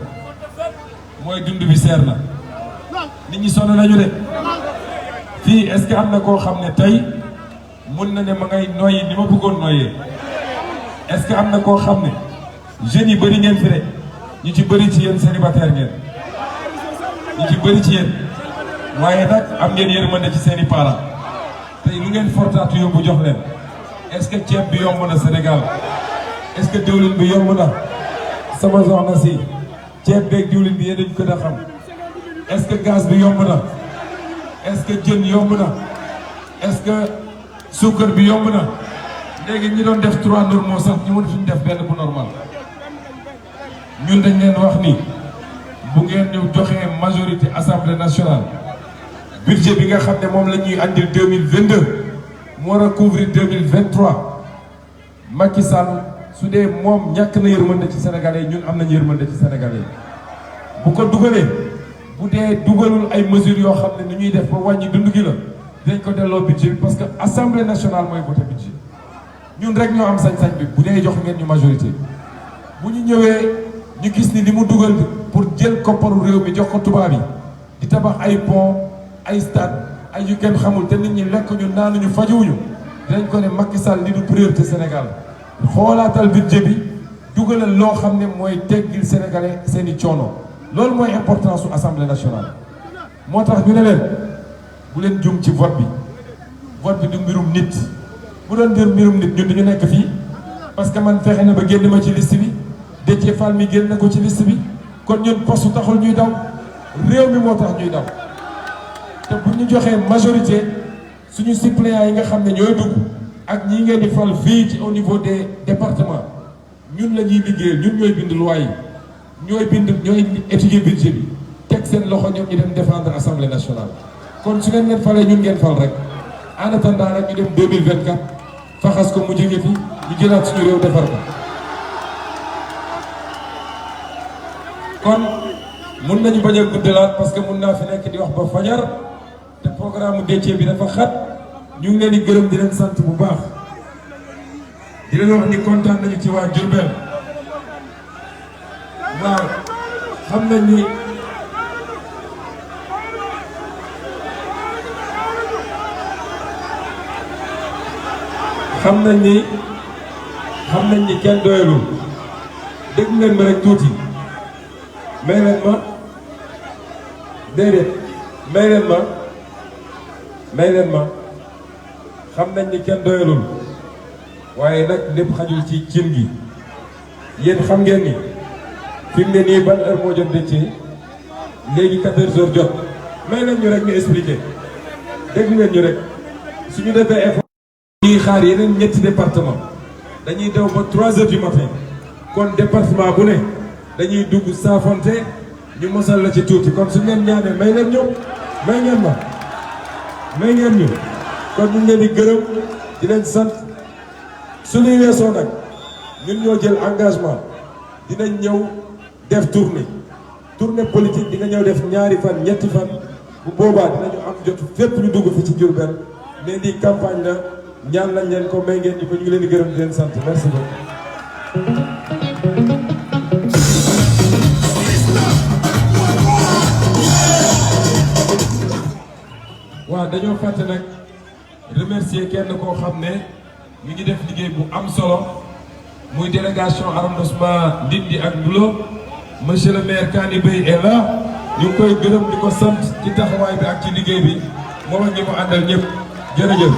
mooy dund bi seer na nit ñi sonn nañu de fii est-ce que am na koo xam ne tey mun na ne ma ngay noyyi ni ma bëggoon noyyee est-ce que am na koo xam ne jeunes yi bëri ngeen fi de ñu ci bëri ci yéen célibataire ngeen ñu ci bëri ci yéen waaye nag am ngeen yërmande ci seen i parents tey lu ngeen fortaatu yóbbu jox leen est-ce que ceeb bi yomb na Sénégal est-ce que diwlin bi yomb na sama soxna si ceeb beeg diwlin bi yéen dañu ko da xam est-ce que gaz bi yomb na est-ce que jën yomb na est-ce que suukar bi yomb na léegi ñi doon def 3 normaux sax ñu mën suñu def benn bu normal ñun dañ leen wax ni bu ngeen ñu joxee majorité assemblée nationale budget bi nga xam ne moom la ñuy andil 2022 mu war a couvrir 2023 Macky Sall su dee moom ñàkk na yërmande ci Sénégalais yi ñun am nañu yërmande ci Sénégalais yi bu ko dugalee bu dee dugalul ay mesures yoo xam ne ni ñuy def ba wàññi dund gi la dinañ ko delloo budget bi parce que assemblée nationale mooy voté budget ñun rek ñoo am sañ-sañ bi bu dee jox ngeen ñu majorité bu ñu ñëwee ñu gis ni li mu dugal pour jël kopparu réew mi jox ko tubaab yi di tabax ay pont ay stade ay yu kenn xamul te nit ñi lekk ñu naanuñu fajuwuñu dinañ ko ne Macky Sall li du priorité Sénégal xoolaatal budget bi dugalal loo xam ne mooy teggil sénégalais seen i coono loolu mooy importance su assemblée nationale. moo tax ñu ne leen bu leen jum ci vote bi du mbirum nit bu doon mbirum nit ñun du ñu nekk fii parce que man fexe na ba génn ma ci liste bi Déthié Fall mi génn na ko ci liste bi kon ñun poste taxul ñuy daw réew mi moo tax ñuy daw te bu ñu joxee majorité suñu suppléants yi nga xam ne ñooy dugg ak ñi ngeen di fal fii ci au niveau des départements ñun la ñuy liggéeyal ñun ñooy bind loi yi ñooy étudier budget bi teg seen loxo ñoom ñu dem défendre assemblée nationale. kon su ngeen falee ñun ngeen fal rek en attendant nag ñu dem 2024 faxas ko mu jóge fi ñu jëlaat suñu réew defar ko. kon mun nañu bañ a guddalaat parce que mun naa fi nekk di wax ba fajar te programme Déthié bi dafa xat ñu ngi leen di gërëm di leen sant bu baax di leen wax ni kontaan nañu ci waa Diourbel waaw xam nañ ni kenn doyalul dégg ngeen ma rek tuuti may leen ma déedéet may leen ma xam nañ ni kenn doyalul waaye nag lépp xajul ci cin gi yéen xam ngeen ni fi mu ne nii ban heure moo jot Déthié léegi 14 heures jot may leen ñu rek ñu expliquer dégg ngeen ñu rek suñu defee effort ñuy xaar yeneen ñetti département dañuy daw ba 3 heures du matin kon département bu ne dañuy dugg saafonte ñu mosal la ci tuuti kon su ngeen ñaanee may leen ñëw may ngeen ñu kon ñu ngi leen di gërëm di leen sant suñuy weesoo nag ñun ñoo jël engagement dinañ ñëw def tournée politique di nga ñëw def ñaari fan ñetti fan bu boobaa dinañu am jot fépp ñu dugg fi ci Diourbel mais di campagne la ñaan lañ leen ko may ngeen ñu ko ñu ngi leen di gërëm di leen sant merci beaucoup. waaw dañoo fàtte nag remercier kenn koo xam ne mi ngi def liggéey bu am solo muy délégation arrondissement Ndindy ak Ndulo monsieur le maire Kani Bey est là ñu ngi koy gërëm di ko sant ci taxawaay bi ak ci liggéey bi moom ak ñi mu àndal ñëpp jërëjëf.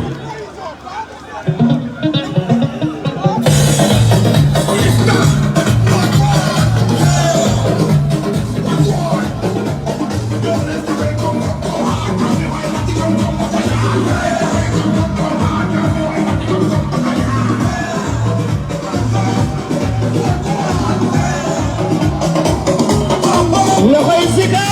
loxoy si kaw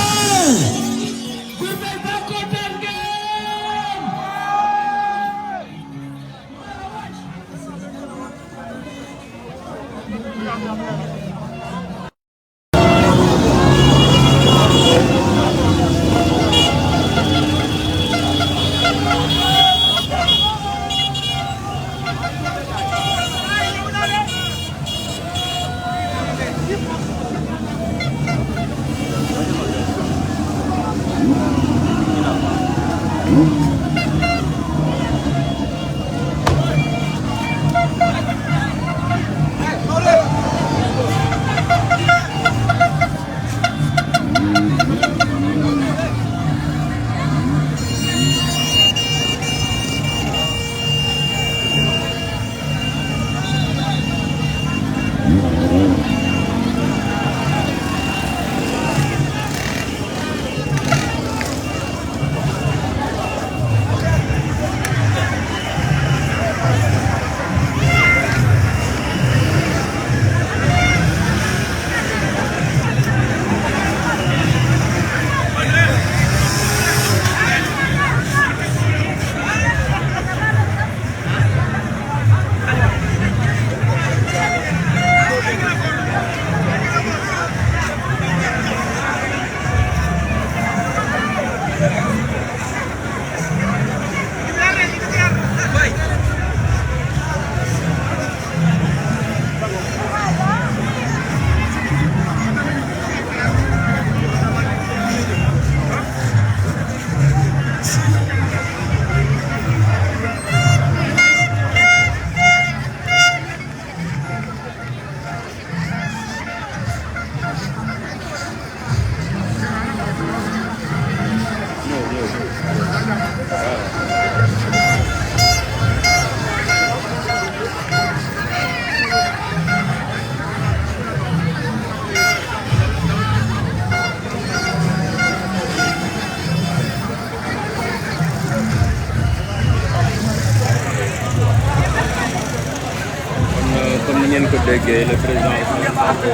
déggee le président Ousmane Sonko,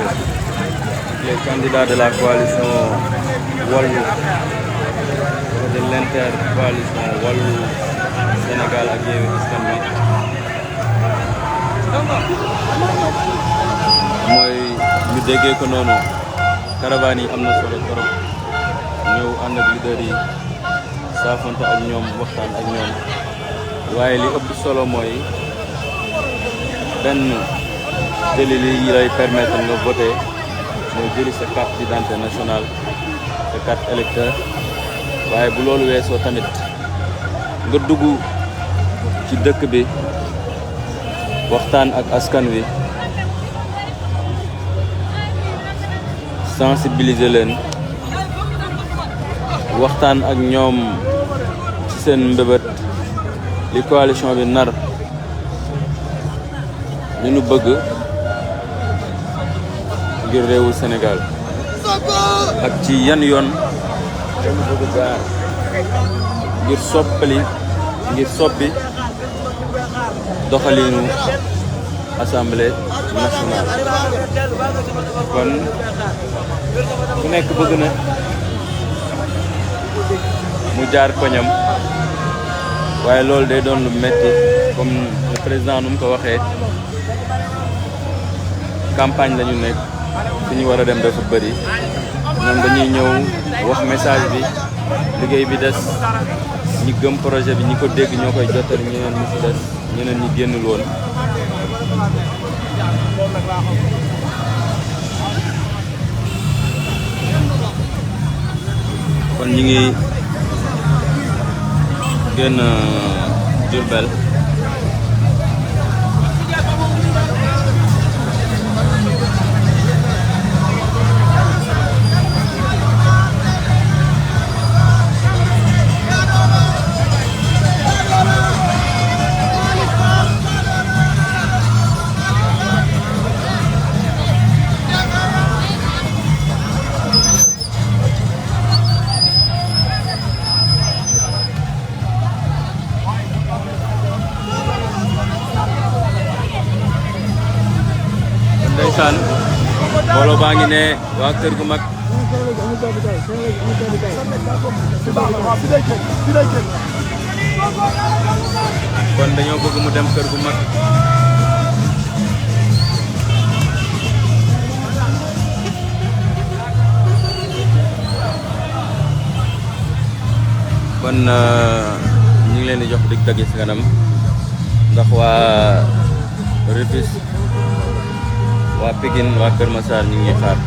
les candidats de la coalition Wallu de l'intercoalition Wallu Sénégal ak Yewwi Askan Wi mooy ñu déggee ko noonu caravane yi am na solo trop ñëw ànd ak leader yi saafante ak ñoom waxtaan ak ñoom waaye li ëpp solo mooy benn délit yi lay permettre nga voter mooy jëli sa carte d'identité nationale sa carte électeur waaye bu loolu weesoo tamit nga dugg ci dëkk bi waxtaan ak askan wi sensibiliser leen waxtaan ak ñoom ci seen mbébét li coalition bi nar li ñu bëgg ngir réewu Sénégal ak ci yan yoon dañu bëgg jaar ngir soppi doxalinu assemblée nationale kon ku nekk bëgg na mu jaar koñam waaye loolu day doon lu metti comme le président nu mu ko waxee campagne lañu nekk fi ñu war a dem dafa bëri ñoom dañuy ñëw wax message bi liggéey bi des ñi gëm projet bi ñi ko dégg ñoo koy jottali ñeneen ñi ci des ñeneen ñi génnul woon kon ñi ngi génn Diourbel ndeysaan mbooloo baa ngi ne waa kër gu mag kon dañoo bëgg mu dem kër gu mag kon ñu ngi leen di jox dig dagg si kanam ndax waa Rufisque waa Pikine waa Kër Massar ñu ngi xaar